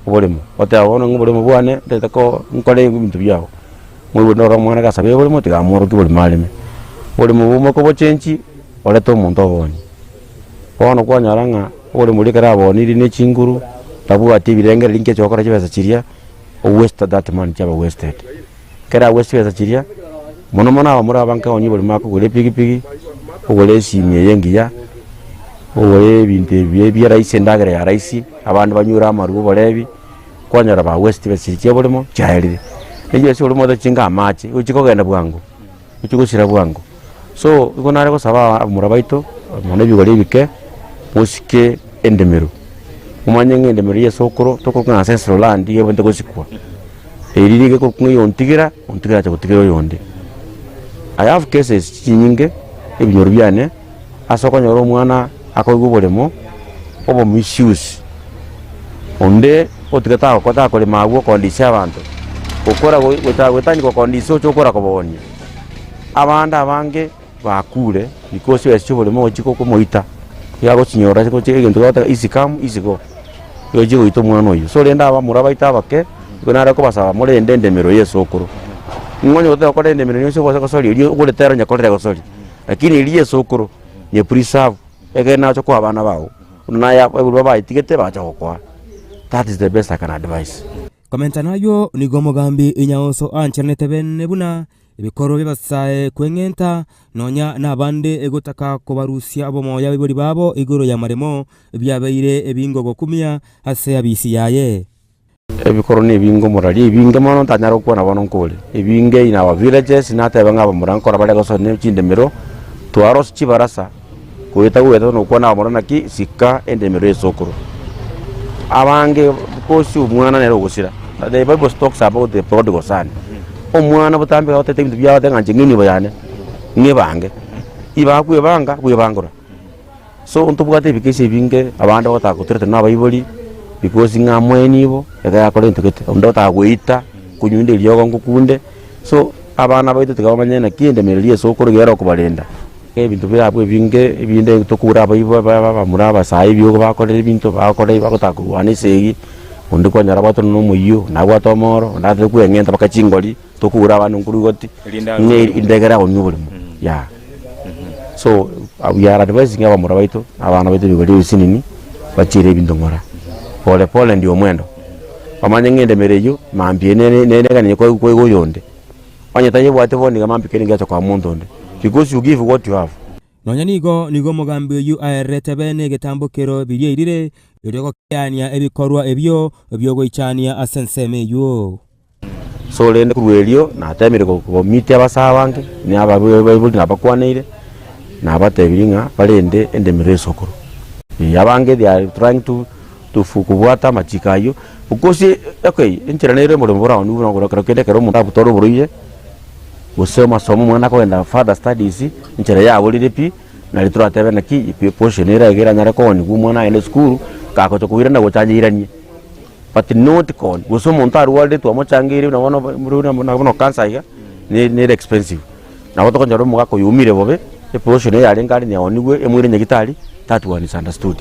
oboremo, oteba bono ng'a oboremo bwane ntagete ko nkore ebinto biago. Moigwe noro omwana gasabe oboremo tiga amworokie oboremo areme. Oboremo obo mokobochenchi, orete omonto oboonye. Bono kwanyora ng'a oboremo boria ekero aboonirie ne chinguru, tabwati ebirengererio nki acha gokora chibesa chiria, o waste that money chiaba wasted. Ekero agwete chibesa chiria, mono mono abamura aba nkaonia oborimo akogora epigipigi, ogore esimi eye engiya, ogore ebinto ebi bia rahisi endagera ya rahisi, abande banywere amarwa oborebi, kwanyora bagwete chibesa chiria chia oborimo chiaerire. Na chibesa chia oborimo otari chinga amache, gochia kogenda bwango, gochia gosira bwango. So, igo nare gosaba abamura baito, mono ebigori ebike, mosike endemero, momanye ng'a endemero ya esokoro tokorokwa ng'a ancestral land iga ebwenerete gosikwa. Eri riga ekorokwa ng'a oyontigera, ontigera acha gotigera oyonde. I have cases chinyinge, ebinyoro biane, ase okonyora omwana akoigwa oboremo, obo misuse, onde otiga tagokora takorema abwo okondisia abanto, gokora goi gocha goetania gokondisia oche okora kobonia. Abande abange bakure because chibesa chia oboremo gochia komoita. Iga agochinyora gochia egento gegoteba easy come easy go, igo chigoita omwana oyio. So rende abamura baito abake, nigo nare kobasaba morende endemero ya esokoro. Ng'a onye gotaka gokora endemero yonsi obase gosoria erio ogorete ero onye korire gosoria, lakini eria ya esokoro nye preserve egere nache koa abana bago, buna naye abaibori babaetigete bagacha gokoa. That is the best I can advise. Komenta nayio, nigo omogambi Inyaoso ancheranete bene buna ebikorwa bi'abasae kweng'enta, nonya nabande egotaka kobarusia obomoyo abaibori babo igoro y'amaremo, biabeire ebingo gokumia ase abisi yaye. Ebikorwa nebinge omorari, ebinge mono ntanyare gokwana bono nkore, ebinge in our villages natebe ng'a abamura nkora bare gosona ne chindemero, twarose chibarasa goeta goeta nokwana abamura naki sika endemero ya esokoro. Abange because omwana nere ogosira, the bible talks about the prodigal son, omwana botambe goteta ebinto biaye oteba ng'a inche ng'enibo yane, ng'ebange, ibakwebanga bwebangora. So ntobwate ebikesi ebinge abande bagotaka gotoretera na abaibori because ng'a moenibo ekero yakora egento gete, onde otaka goita, konywa eriogo ngokunde, so abana baito tiga bamanye naki endemereria esokoro iga ere okobarenda. Ebinto bire abwo ebinge ebinde tokobura abaibwa ba abamura abasae ebiogo bakorire ebinto bagokora bagotaka korwana esegi, onde kwanyora abwatwe na omoyio, onde abwate omoro, onde atake kweng'enta mpaka chingori, tokobura abana nkorwa igoti, ng'a endagera agonywa oboremo yeah. So we are advising abamura baito na abana baito bigori ebisinini bachiere ebinto ng'ora pole pole ndio omwendo, bamanye ng'a endemero eywo mambia ene neneganie koigwa oyonde. Onye tayebwati bono iga mambia kende ngecha koa monto onde because you give what you have. Nonya nigo nigo omogambi oyio aererete bene egetambokero biria erire, erio gokeania ebikorwa ebio bi'ogoichania ase ensemo eyio. So rende korwa erio natemire komeet abasae abange, na abaibori nabakwaneire, nabatebirie ng'a barende endemero ya esokoro. Abange they are trying to to kobwata amachiko ayio, because okay enchera nere omoremo boraonigwe buna okoro ekero kende ekero omonto abutore oborwaire, gose amasomo omwana akogenda further studies, enchera yaborire pi, nari toratebe naki portion ere iga eranyare koonigwa omwana agende esukuru, gagocha koirana gocha anyeiranie. But not kooni, gose omonto arwarire twamochangeire buna bono buna bono cancer iga, nere expensive. Nabo tokonyora omogaka oyo oumire bobe, eportion eye yarenge are neonigwe emoire nyagitari, that one is understood.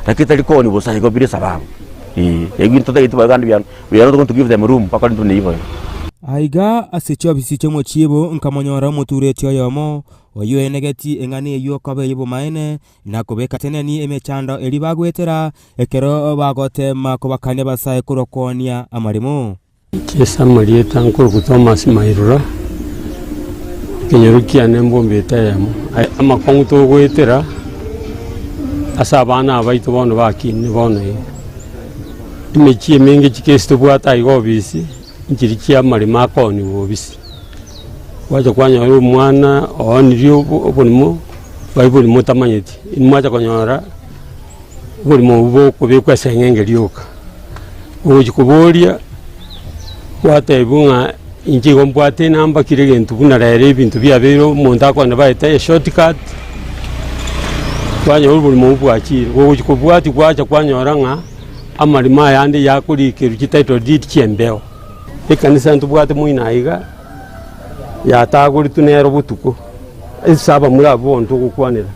Lakini tari kooni bosa igo bila esababu eh, ebinto totagete bagande we are we are not going to give them room bakore intwe neibo igo. Aiga ase chiofisi chi'omochiibo nkamonyora omotureti oyomo, oyio oenegeti eng'ana eyio koba ey'obomaene, na kobeka teneni emechando eria bagoetera ekero bagoteema kobakania abasae korwa koonia amaremo. Inche ase amarieta nkorokwa Thomas Mairura, ekenyoro kiane mbombete eyemo. Amakong'u togoetera ase abana aba baito bono bakinire bono iga. Emechie emenge chikesi tobwate aiga obisi, nchiria chia amaremo akooniwa obisi. Gwacha kwanyora omwana oonirie oborimo, baibori motamanyeti, inwe mwacha konyora oborimo obwo bokobekwa ase eng'encho rioka. Ogochia koboria, gwatebiwa ng'a inche igo mbwate enamba kera egento buna rero ebinto biabeire omonto akogenda baete eshort cut, kwanyora oborimo obwo bwachire. Gogochia kobwatia gwacha kwanyora ng'a amaremo ayande yakorikerwa chititle deed chi'embeo. Ekanisa ntobwate moino aiga, yatagoretwe nero botuko, ase abamura abwo bono togokwanera.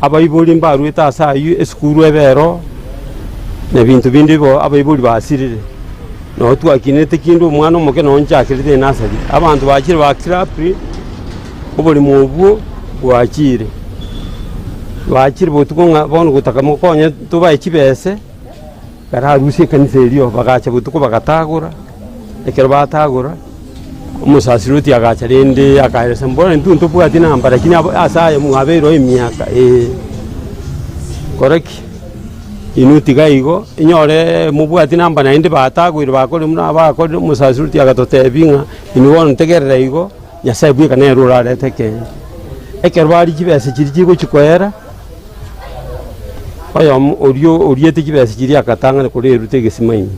Abaibori mbarwete ase ayio, esukuru ebe ero, na ebinto binde igo abaibori basirire. Nabo twakinete kinde omwana omoke nonye nchakerete enasari, abanto bachire bakirapire, oboremo obwo bwachire. Bachire botuko ng'a bono gotaka mokonye tobae chibese, bararusie ekanisa erio, bagacha botuko bagatagora, ekero batagora, Omosasiroti agacha rende akaeresa, Mbora intwe ntobwati namba, lakini ase aya mwabeirwe emiaka ee. Kora ki? Inwe tiga igo, inyore mobwati namba naende batagoire bakorire buna bakorire, omosasiroti agatotebia ng'a inwe bono ntegerera igo, Nyasaye bweka nere orarete ekeene. Ekero baria chibesa chiria chigochia koera, oyomo oria oriete chibesa chiria agatang'ana korerute egesima ime.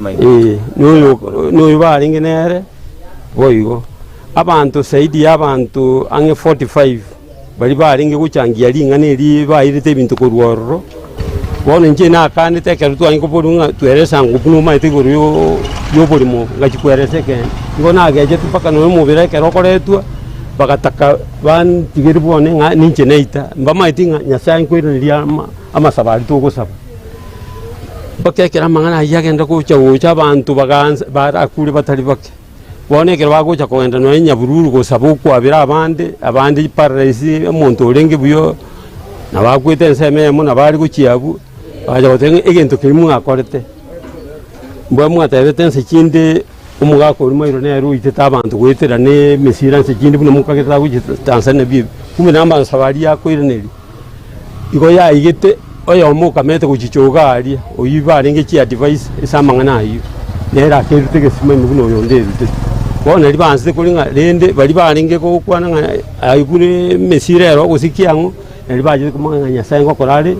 Ee, noyo noyo barenge nere boigo. Abanto zaidi ya abanto ang'e 45 baria barenge gochangia ring'ana eri bairete ebinto korwa ororo, bono inche nakanete ekero twarenge koborwa ng'a tweresa ng'o buna omanyete igoro yo ya oborimo obo, ngachia kweresa ekeene. Nigo nagechete mpaka nonya omobere ekero okoretwa. Bagataka bantigerie bwone ng'a ninche naita, mbamaeti ng'a Nyasae nkoiraneria ama amasabo aria togosaba. Mpaka ekero amang'ana ayio agenda gocha gocha abanto bagaansa barakure batari bake. Bono ekero bagocha kogenda nonya nyabururu gosaba okwabera abande, abande paradise omonto orenge buya nabo akwete ensemo eyemo nabo are gochia abwo, bagacha goteba ng'a egento keria mwakorete, mbwa mwatebete nse chinde omogaka oria mairo nere oitete abanto goetera na emesira nse chinde buna mokagete agochia Tanzania ebi ebi, kumbe namasabo aria akoiraneria. Igo yaigete oyomo okamete gochicha iga aria, oyio barenge chiadvice ase amang'ana ayio, nere akerute egesima ime buna oyonde erutete. Bono naria baansete kore ng'a rende baria barenge gokwana ng'a ayio buna emesira ero gose kiang'o, naria bachete komanya ng'a Nyasaye ngokora are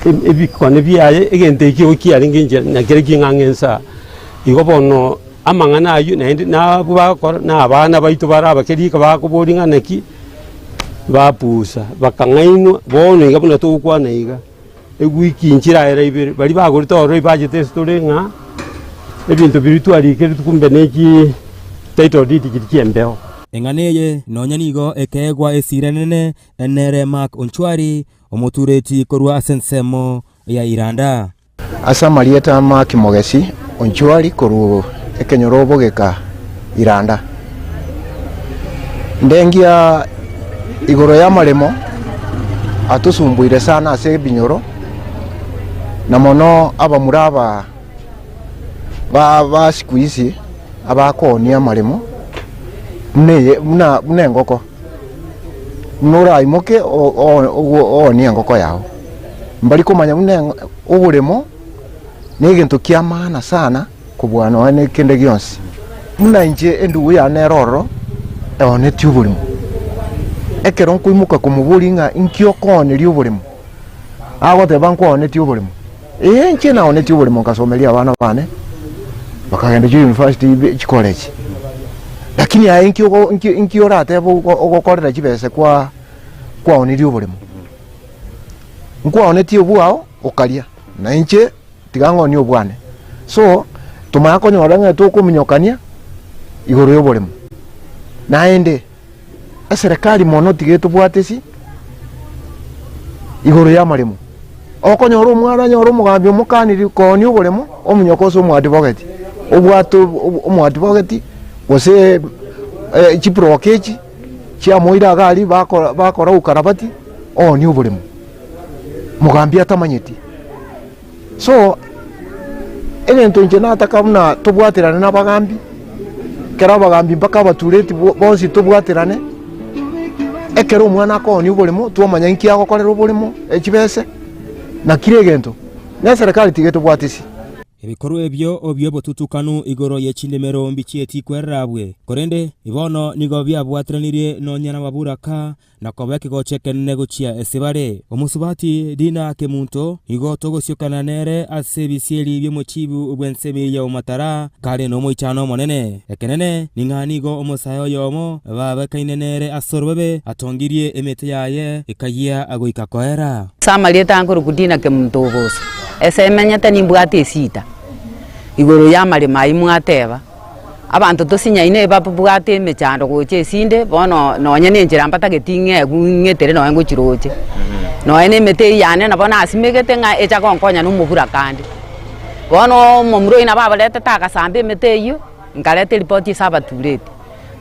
ebikone biaye egento ekio igo kiarenge inchera nakere king'ang'e nsa. Igo bono amang'ana ayio naende nabwo bagokora na abana baito bare abake rika bakoboria ng'a naki. Bapusa, bakang'ainwa, bono iga buna togokwana iga, ewiki nchiraera ibere, baria bagorete ororo ebudget ase tore ng'a ebinto biria twarikerete kumbe ne chi title deed chiria chi'embeo. Eng'ana eye nonya nigo ekeegwa esira enene nere Mark Onchwari, omotureti korwa ase ensemo ya Iranda. Ase amarieta a Mark Mogesi Onchwari korwa ekenyoro Bogeka Iranda. Ndengia igoro y'amaremo atosumbuire sana ase ebinyoro na mono abamura aba ba siku hizi abakoonia amaremo buna eye buna buna engoko. Buna oraimoke oonie engoko yao. Mbari komanya buna oboremo negento kia maana sana kobua nonya na kende gionsi. Buna inche endugu yane ere ororo eonetie oboremo, ekero nkoimoka komoboria ng'a inki okooneria oboremo, agoteba nkwaonetie oboremo. Ee inche naonetie oboremo nkasomeria abana bane, bakagenda chiuniversity chicollege. Lakini aye inki ogo inki inki oratebe ogokorera chibesa kwa kwaoneria oboremo? Nkwaonetie obwao okaria, na inche tiga ng'onie obwane. So, tomanya konyora ng'a tokominyokania igoro ya oboremo. Naende, eserekari mono tiga etobwate ase igoro ya amaremo. Okonyora omwana anyore omogambi omokaniri koonia oboremo, omonyoka ase omoadvocate, obwate omoadvocate gose chiproka echi. Chiamoira iga aria bakora bakora ukarabati oonie oboremo, mogambi atamanyeti. So, egento inche nataka buna tobwaterane na abagambi, ekero abagambi mpaka abatureti bonsi tobwaterane, ekero omwana akoonia oboremo twamanya inki agokorera oboremo, echibese, na kira egento, na eserekari tiga etobwatisi. Ebikorwa ebio bi'obotutukanu igoro ye chindemero mbichieti kwerera abwe, korende bono nigo biabwateranirie nonya namaburaka na koba ekegocha ekenene gochia ase bare. Omosubati Dina Kemunto nigo togosiokana nere ase ebisieri bi'omochibu bw'ensemi ya Omatara kare nomoichano omonene. Ekenene ning'a nigo omosae oyomo babekaine nere ase orobebe atongirie emete yaye ekayia goika koera. Ase amarieta ankorokwa Dina Kemunto Obosa, ase emenyete nimbwate esita igoro y'amaremo ayio mwateba, abanto tosinyaine babwate emechando gocha esinde bono nonye na enchera mbatageti ng'egwe ng'etere nonye ngochia roche. Nonye na emete eyio yane nabo nasimegete ng'a echa gonkonya na omobura kande. Bono omomura oyio nabo abaretete agasamba emete eyio, nkareta eripoti ase abatureti.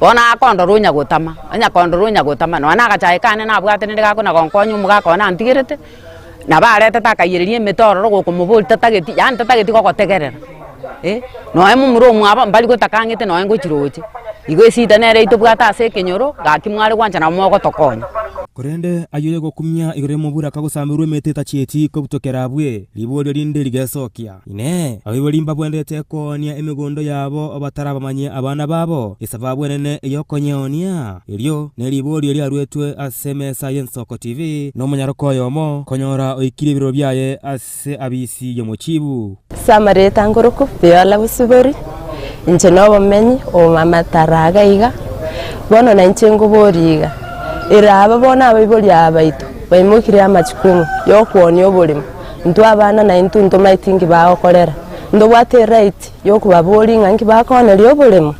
Bono akondora onya gotama, onya kondora onya gotama, nonya na agachaye kane nabwate nere gakona gonkonya omogaka one antigerete, nabo aretete akaiyereria emete ororo gokomoboria tatageti yaani tatageti gogotegerera eh, nonya momura omwabo mbari gotaka ang'ete nonya ngochi roche. Igo esita nere etobwate ase ekenyoro, gaki mware gwancha nabo mogotokonya. Korende ayio yogokumia igoro y'omobura kagosamberwa emete etachieti kobutokera abwe, riborio rinde rigesokia. Inee! Abaibori mbabwenerete koonia emegondo yabo batarabamanyia abana babo esababu enene y'okonyeoonia? Erio neriborio riaruetwe ase emesa y'Ensoko TV nomonyaroka oyomo konyora oikirie ebiroro biaye ase abisi y'omochibu. Ase amarieta ngoroku Viola Bosibori, inche nobomenyi obomamatara iga iga, bono nainche nkoboria iga, ere aba bono abaibori aba baito baimokirie amachukumu yokwonia oborimo. Intwe abana naintwe ntomaeti inki bagokorera. Ntobwate eright yokobaboria ng'a inki bakooneria oboremo.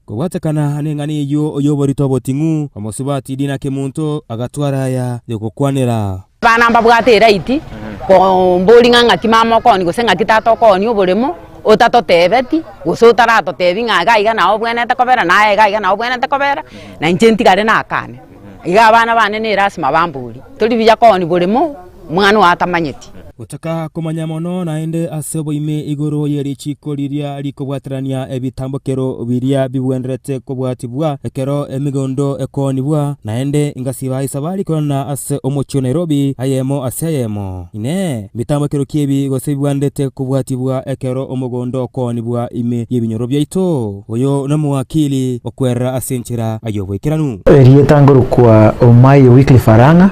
Kobwatekana neng'ana eyio y'oborito oboting'u, omosubati Dina Kemunto agatwara aya y'ogokwanera. Abana mbabwate eraiti kombori ng'a ng'aki mama okooni gose ng'aki tata okooni oboremo, otatotebeti, gose otaratotebi ng'a iga iga nao obwenerete kobera naye iga iga nao obwenerete kobera, na inche ntigare nakane. Iga abana bane ne erasima bamborie, tori buya kooni boremo, omwana oo atamanyeti. Gotaka komanya mono naende ase oboime igoro ye richiiko riria rikobwaterania ebitambokero biria bigwenerete kobwatibwa ekero emegondo ekoonigwa, naende ingasiba esabari korana ase omochie o Nairobi ayemo ase ayemo. Inee! Mbitambokero ki ebi gose bibwenerete kobwatibwa ekero omogondo okoonigwa ime y'ebinyoro biaito? Oyo nomowakili okwerera ase enchera y'oboikeranu. Erieta ngorokwa Omayo Wycliffe Arang'a,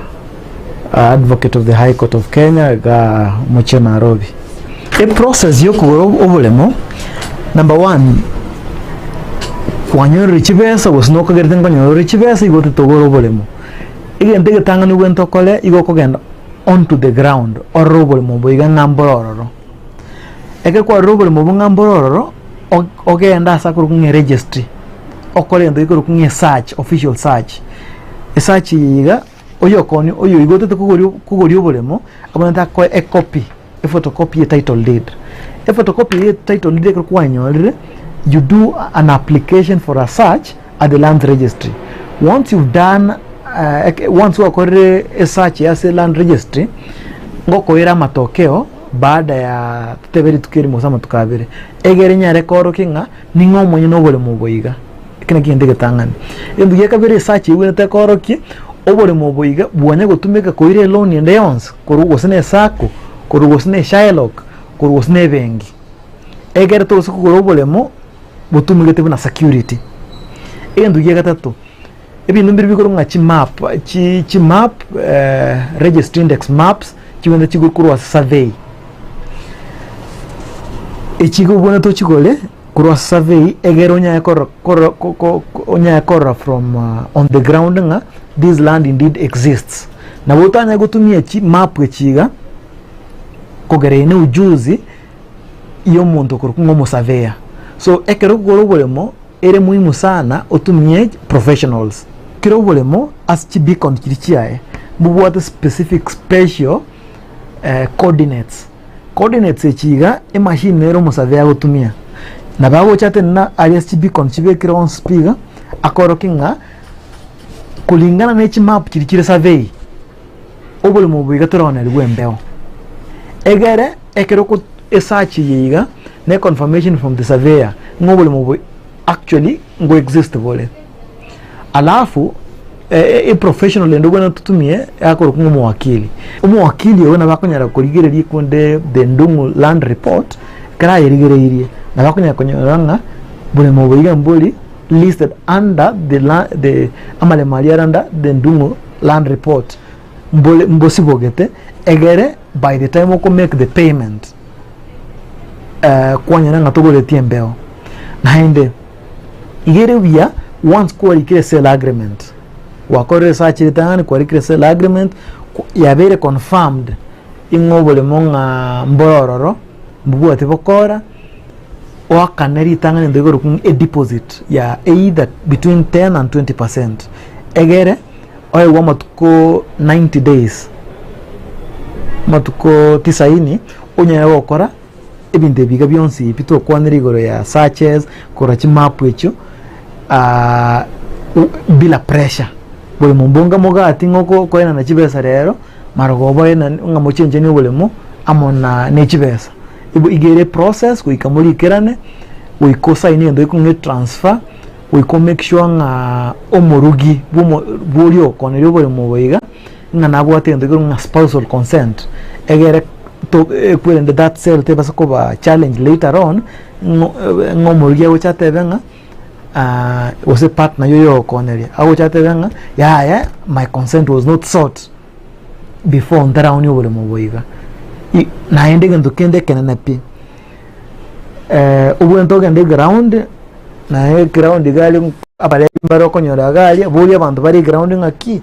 Advocate of the High Court of Kenya igaa omochie o Nairobi. Eprocess ya okogora oboremo, number one, kwanyorire chibesa gose nokagerete nkonyora ore chibesa igo otagete oboremo. Egento egetang'ani obwenerete okore, igo okogenda onto the ground orore oboremo obo iga ng'a mbore ororo. Ekero kwarorire oboremo obwo ng'a mbore ororo, ogende ase akorokwa ng'a eregistry, okore egento gekorokwa ng'a esearch, official search. Esearch eye iga, oyokoni oyoigotete kogoria kogoria oboremo, abwenerete akoe ecopy, ephotocopy ya etitle deed. Ephotocopy eye ya etitle deed ekero kwanyorire, you do an application for a search at the lands registry. Once you've done once gwakorire esearch ase land registry, ngokoira amatokeo baada ya totebe rituko erimo gose amatuko abere, egere enyare koorokia ng'a ning'o omonyene oboremo obo iga. Eke nakio egento egetang'ani. Egento gia kabere esearch eywo ebwenerete ekoorokie, oboremo obo iga bwanya gotumeka koira eloan ende yonsi korwa gose na esacco, korwa gose na eshylock, korwa gose na ebenki. Egere togose kogora oboremo botumegete buna security. Egento gia gatato, ebinto mbire bikorwa ng'a chimap, chi chimap registry index maps, chigwenerete chigwe korwa ase survey. Echi igo obwenerete ochigore korwa ase survey egere onyare korora korora ko ko onyare korora from on the ground ng'a this land indeed exists. Nabo otanyare gotumia chimap echi iga, kogera eye na ujuzi. y'omonto okorokwa ng'a omosurveyor. So ekero okogora oboremo ere muhimu sana otumie professionals. Kera oboremo ase chibeacon chiria chiaye mbobwate specific special coordinates. Coordinates echi iga emachine nere omosurveyor agotumia. Nabo agocha atenena aria ase chibeacon chibekire onsi pi iga akorokia ng'a kulingana ne chimap chiria chire survey. Oborimo obo iga toraonerigwe embeo, egere ekero oko esearch eye iga ne confirmation from the surveyor ng'a oborimo obo actually ngo exist bore. Alafu eprofessional ende obwenerete totumie akorokwa ng'a omowakili. Omowakili oyo nabo akonyara korigereria ekonde the Ndung'u land report, ekero ayerigereirie nabo akonyara konyora ng'a boremo obo iga mbori listed under the la the amaremo aria are under the Ndung'u land report mbore mbosibogete egere by the time oko make the payment kwanyora ng'a togoretie embeo. Naende iga ere buya once kwarikire sale agreement, gwakorire research ritang'ani kwarikire sale agreement yabeire confirmed ing'o oboremo ng'a mbore ororo mbobwati bokora. Oakane ritang'ani ento igoro kung' edeposit ya either between 10 and 20 percent, egere oegwe amatuko 90 days, amatuko tisaini, onyare gokora ebinto ebi iga bionsi ebi tokwanire igoro ya searches, korora chimap echio bila pressure. Boremo mbonga mogati ng'a oko okoenana chibesa rero, marogoba oenane ng'a mochenchanie oboremo amo na ne chibesa. Iga ere eprocess goika morikerane, goika osaine egento gekong'a etransfer, goika o make sure ng'a omorugi bwa omo bwa oria okoneria oboremo obo iga, ng'a nabwate egento gekorokwa ng'a spousal consent, egere to ekwerende that sale tebasa koba challenged later on, ng'a ng'a omorugi agocha atebe ng'a gose partner ya oyogokoneria, agocha atebe ng'a yaya my consent was not sought. before ntaraonia oboremo obo iga. Naende egento kende ekenene pi, obwenerete ogende eground, naye eground iga aria abaremi mbare okonyora iga aria, boria abanto bare eground ng'aki,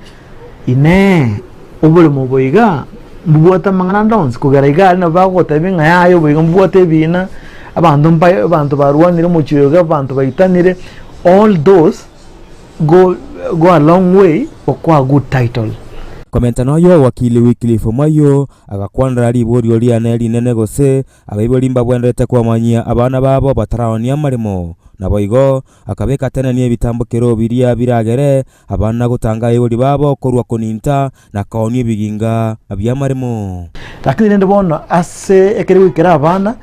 inee oboremo obo iga mbobwate amang'ana ande onsi? Kogera iga aria nabo bagogotebia ng'a yaya obo iga mbobwate ebina, abanto mbae abanto barwanire omochie oyo iga, abanto baitanire. All those go go a long way gokoa good title. Komenta noyo Wakili Wycliffe Omayio agakwanera riborio riane rinene gose abaibori mbabwenerete kwamanyia abana babo bataraonia amaremo. Naboigo akabeka tenenia ebitambokero biria biragere abana gotanga abaibori babo korwa koninta na koonia ebiginga bi'amaremo. Lakini rende bono ase ekere goikera abana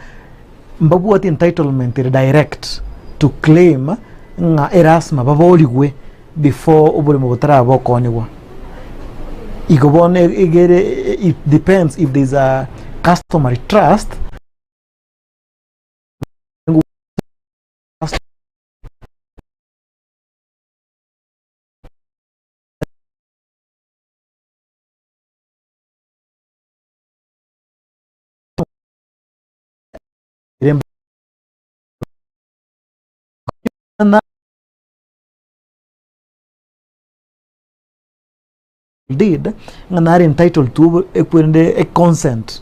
mbabwati entitlement ere direct to claim ng'a erasima baborigwe before oboremo botaraba okoonigwa. Igo bono egere it depends if there is a customary trust. Deed ng'a nare entitled to ekwerende e consent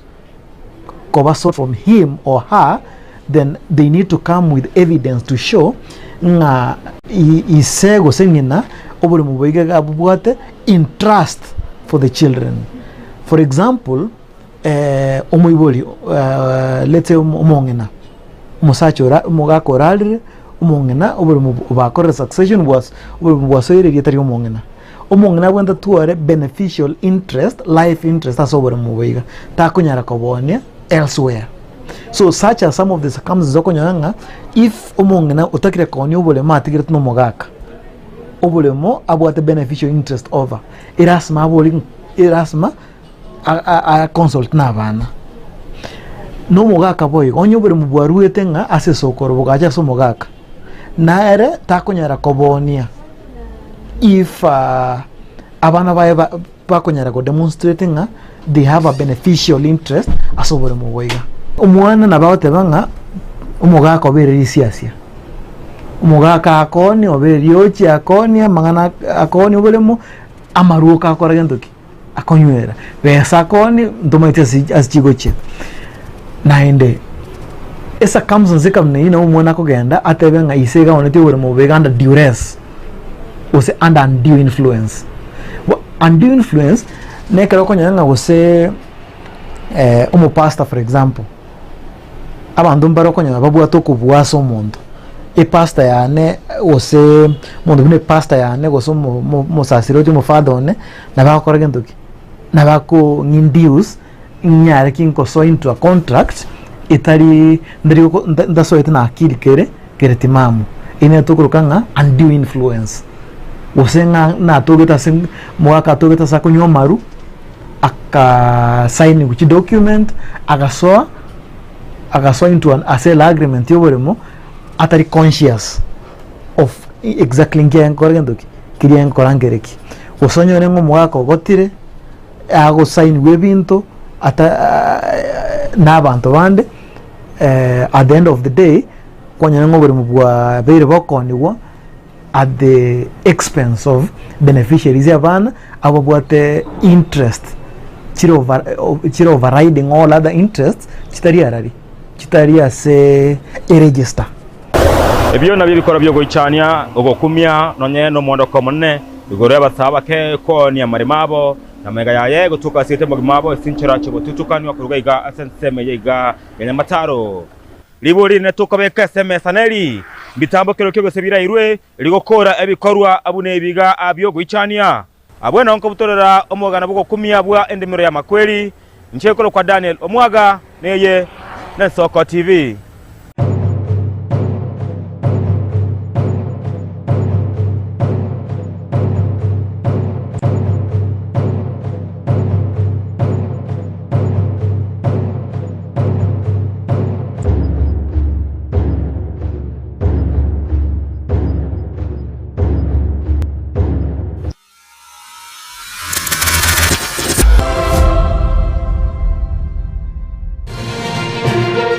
koba sought from him or her then they need to come with evidence to show ng'a ise gose ng'ina oboremo boiga iga abobwate in trust for the children. For example, omoibori let's say omong'ina, omosacha ora omogaka orarire, omong'ina oboremo bakorire succession bwas oboremo bwasoire erieta ria omong'ina. Omong'ina abwenerete atware beneficial interest, life interest ase oboremo obo iga, takonyara kobonia elsewhere. So such are some of the circumstances okonyora ng'a if omong'ina otakire koonia oboremo atigerete na omogaka, oboremo abwate beneficial interest over, erasima abori erasima a consult na abana. Na omogaka boigo, onye oboremo bwaruete ng'a ase esokoro bogacha ase omogaka, nere takonyara kobonia if abana baye bakonyara ko demonstrate ng'a they have a beneficial interest ase oboremo obo iga. Omwana nabo agoteba ng'a omogaka obeire risiasia, omogaka akooni obeire riochi akooni amang'ana akooni oboremo, amaruoka akora gento ki? Akonywera, besa akooni ntomaeti ase ase chigochia. Naende ecircumstance ekaba neyio nabo omwana akogenda atebe ng'a ise iga aonetie oboremo obo iga under duress gose under undue influence. Bo undue influence na ekero okonyora ng'a gose omopastor for example, abanto mbare okonyora babwate okobua ase omonto, epastor yane gose omonto buna epastor yane gose omo omo omosasiroti omofather one, nabo agokora gento ki? Nabo akong'induce nyare ki nkosoa into a contract etari ndari goko nta ntasoete na akili kere kere timamu. Eyio nere tokoroka ng'a undue influence. Gose ng'a natogete ase omogaka atogete ase akonywa amaru, aka sign chidocument, agasoa agasoa into an a sale agreement ya oboremo atari conscious of exactly nki ankora gento ki, keria ankora nkere ki. Gose onyore ng'a omogaka ogotire, agosainiwa ebinto ata na abanto bande at the end of the day, kwanyora ng'a oboremo bwabeire bokoonigwa at the expense of beneficiaries abana abo babwate interest chire over chire overriding all other interests chitari arari chitari ase eregister. Ebio nabio ebikorwa bi'ogoichania, ogokumia, nonye nomoondoko omonene igoro y'abasae abake koonia amaremo abo, na magega yaye gotuka ase omogima abo ase chinchera chi'ogotutukanwa korwa iga ase ensemo eye iga ya nyamataro. Ribori rinene tokobeka ase emesa neri, Mbitambo kerokio gose birairwe rigokoora ebikorwa buna ebi iga bi'ogoichania? Abwo nonkobutorera omogano bw'ogokumia bwa endemero y'amakweri, inche nkorokwa Daniel Omwaga, neye n'Ensoko TV.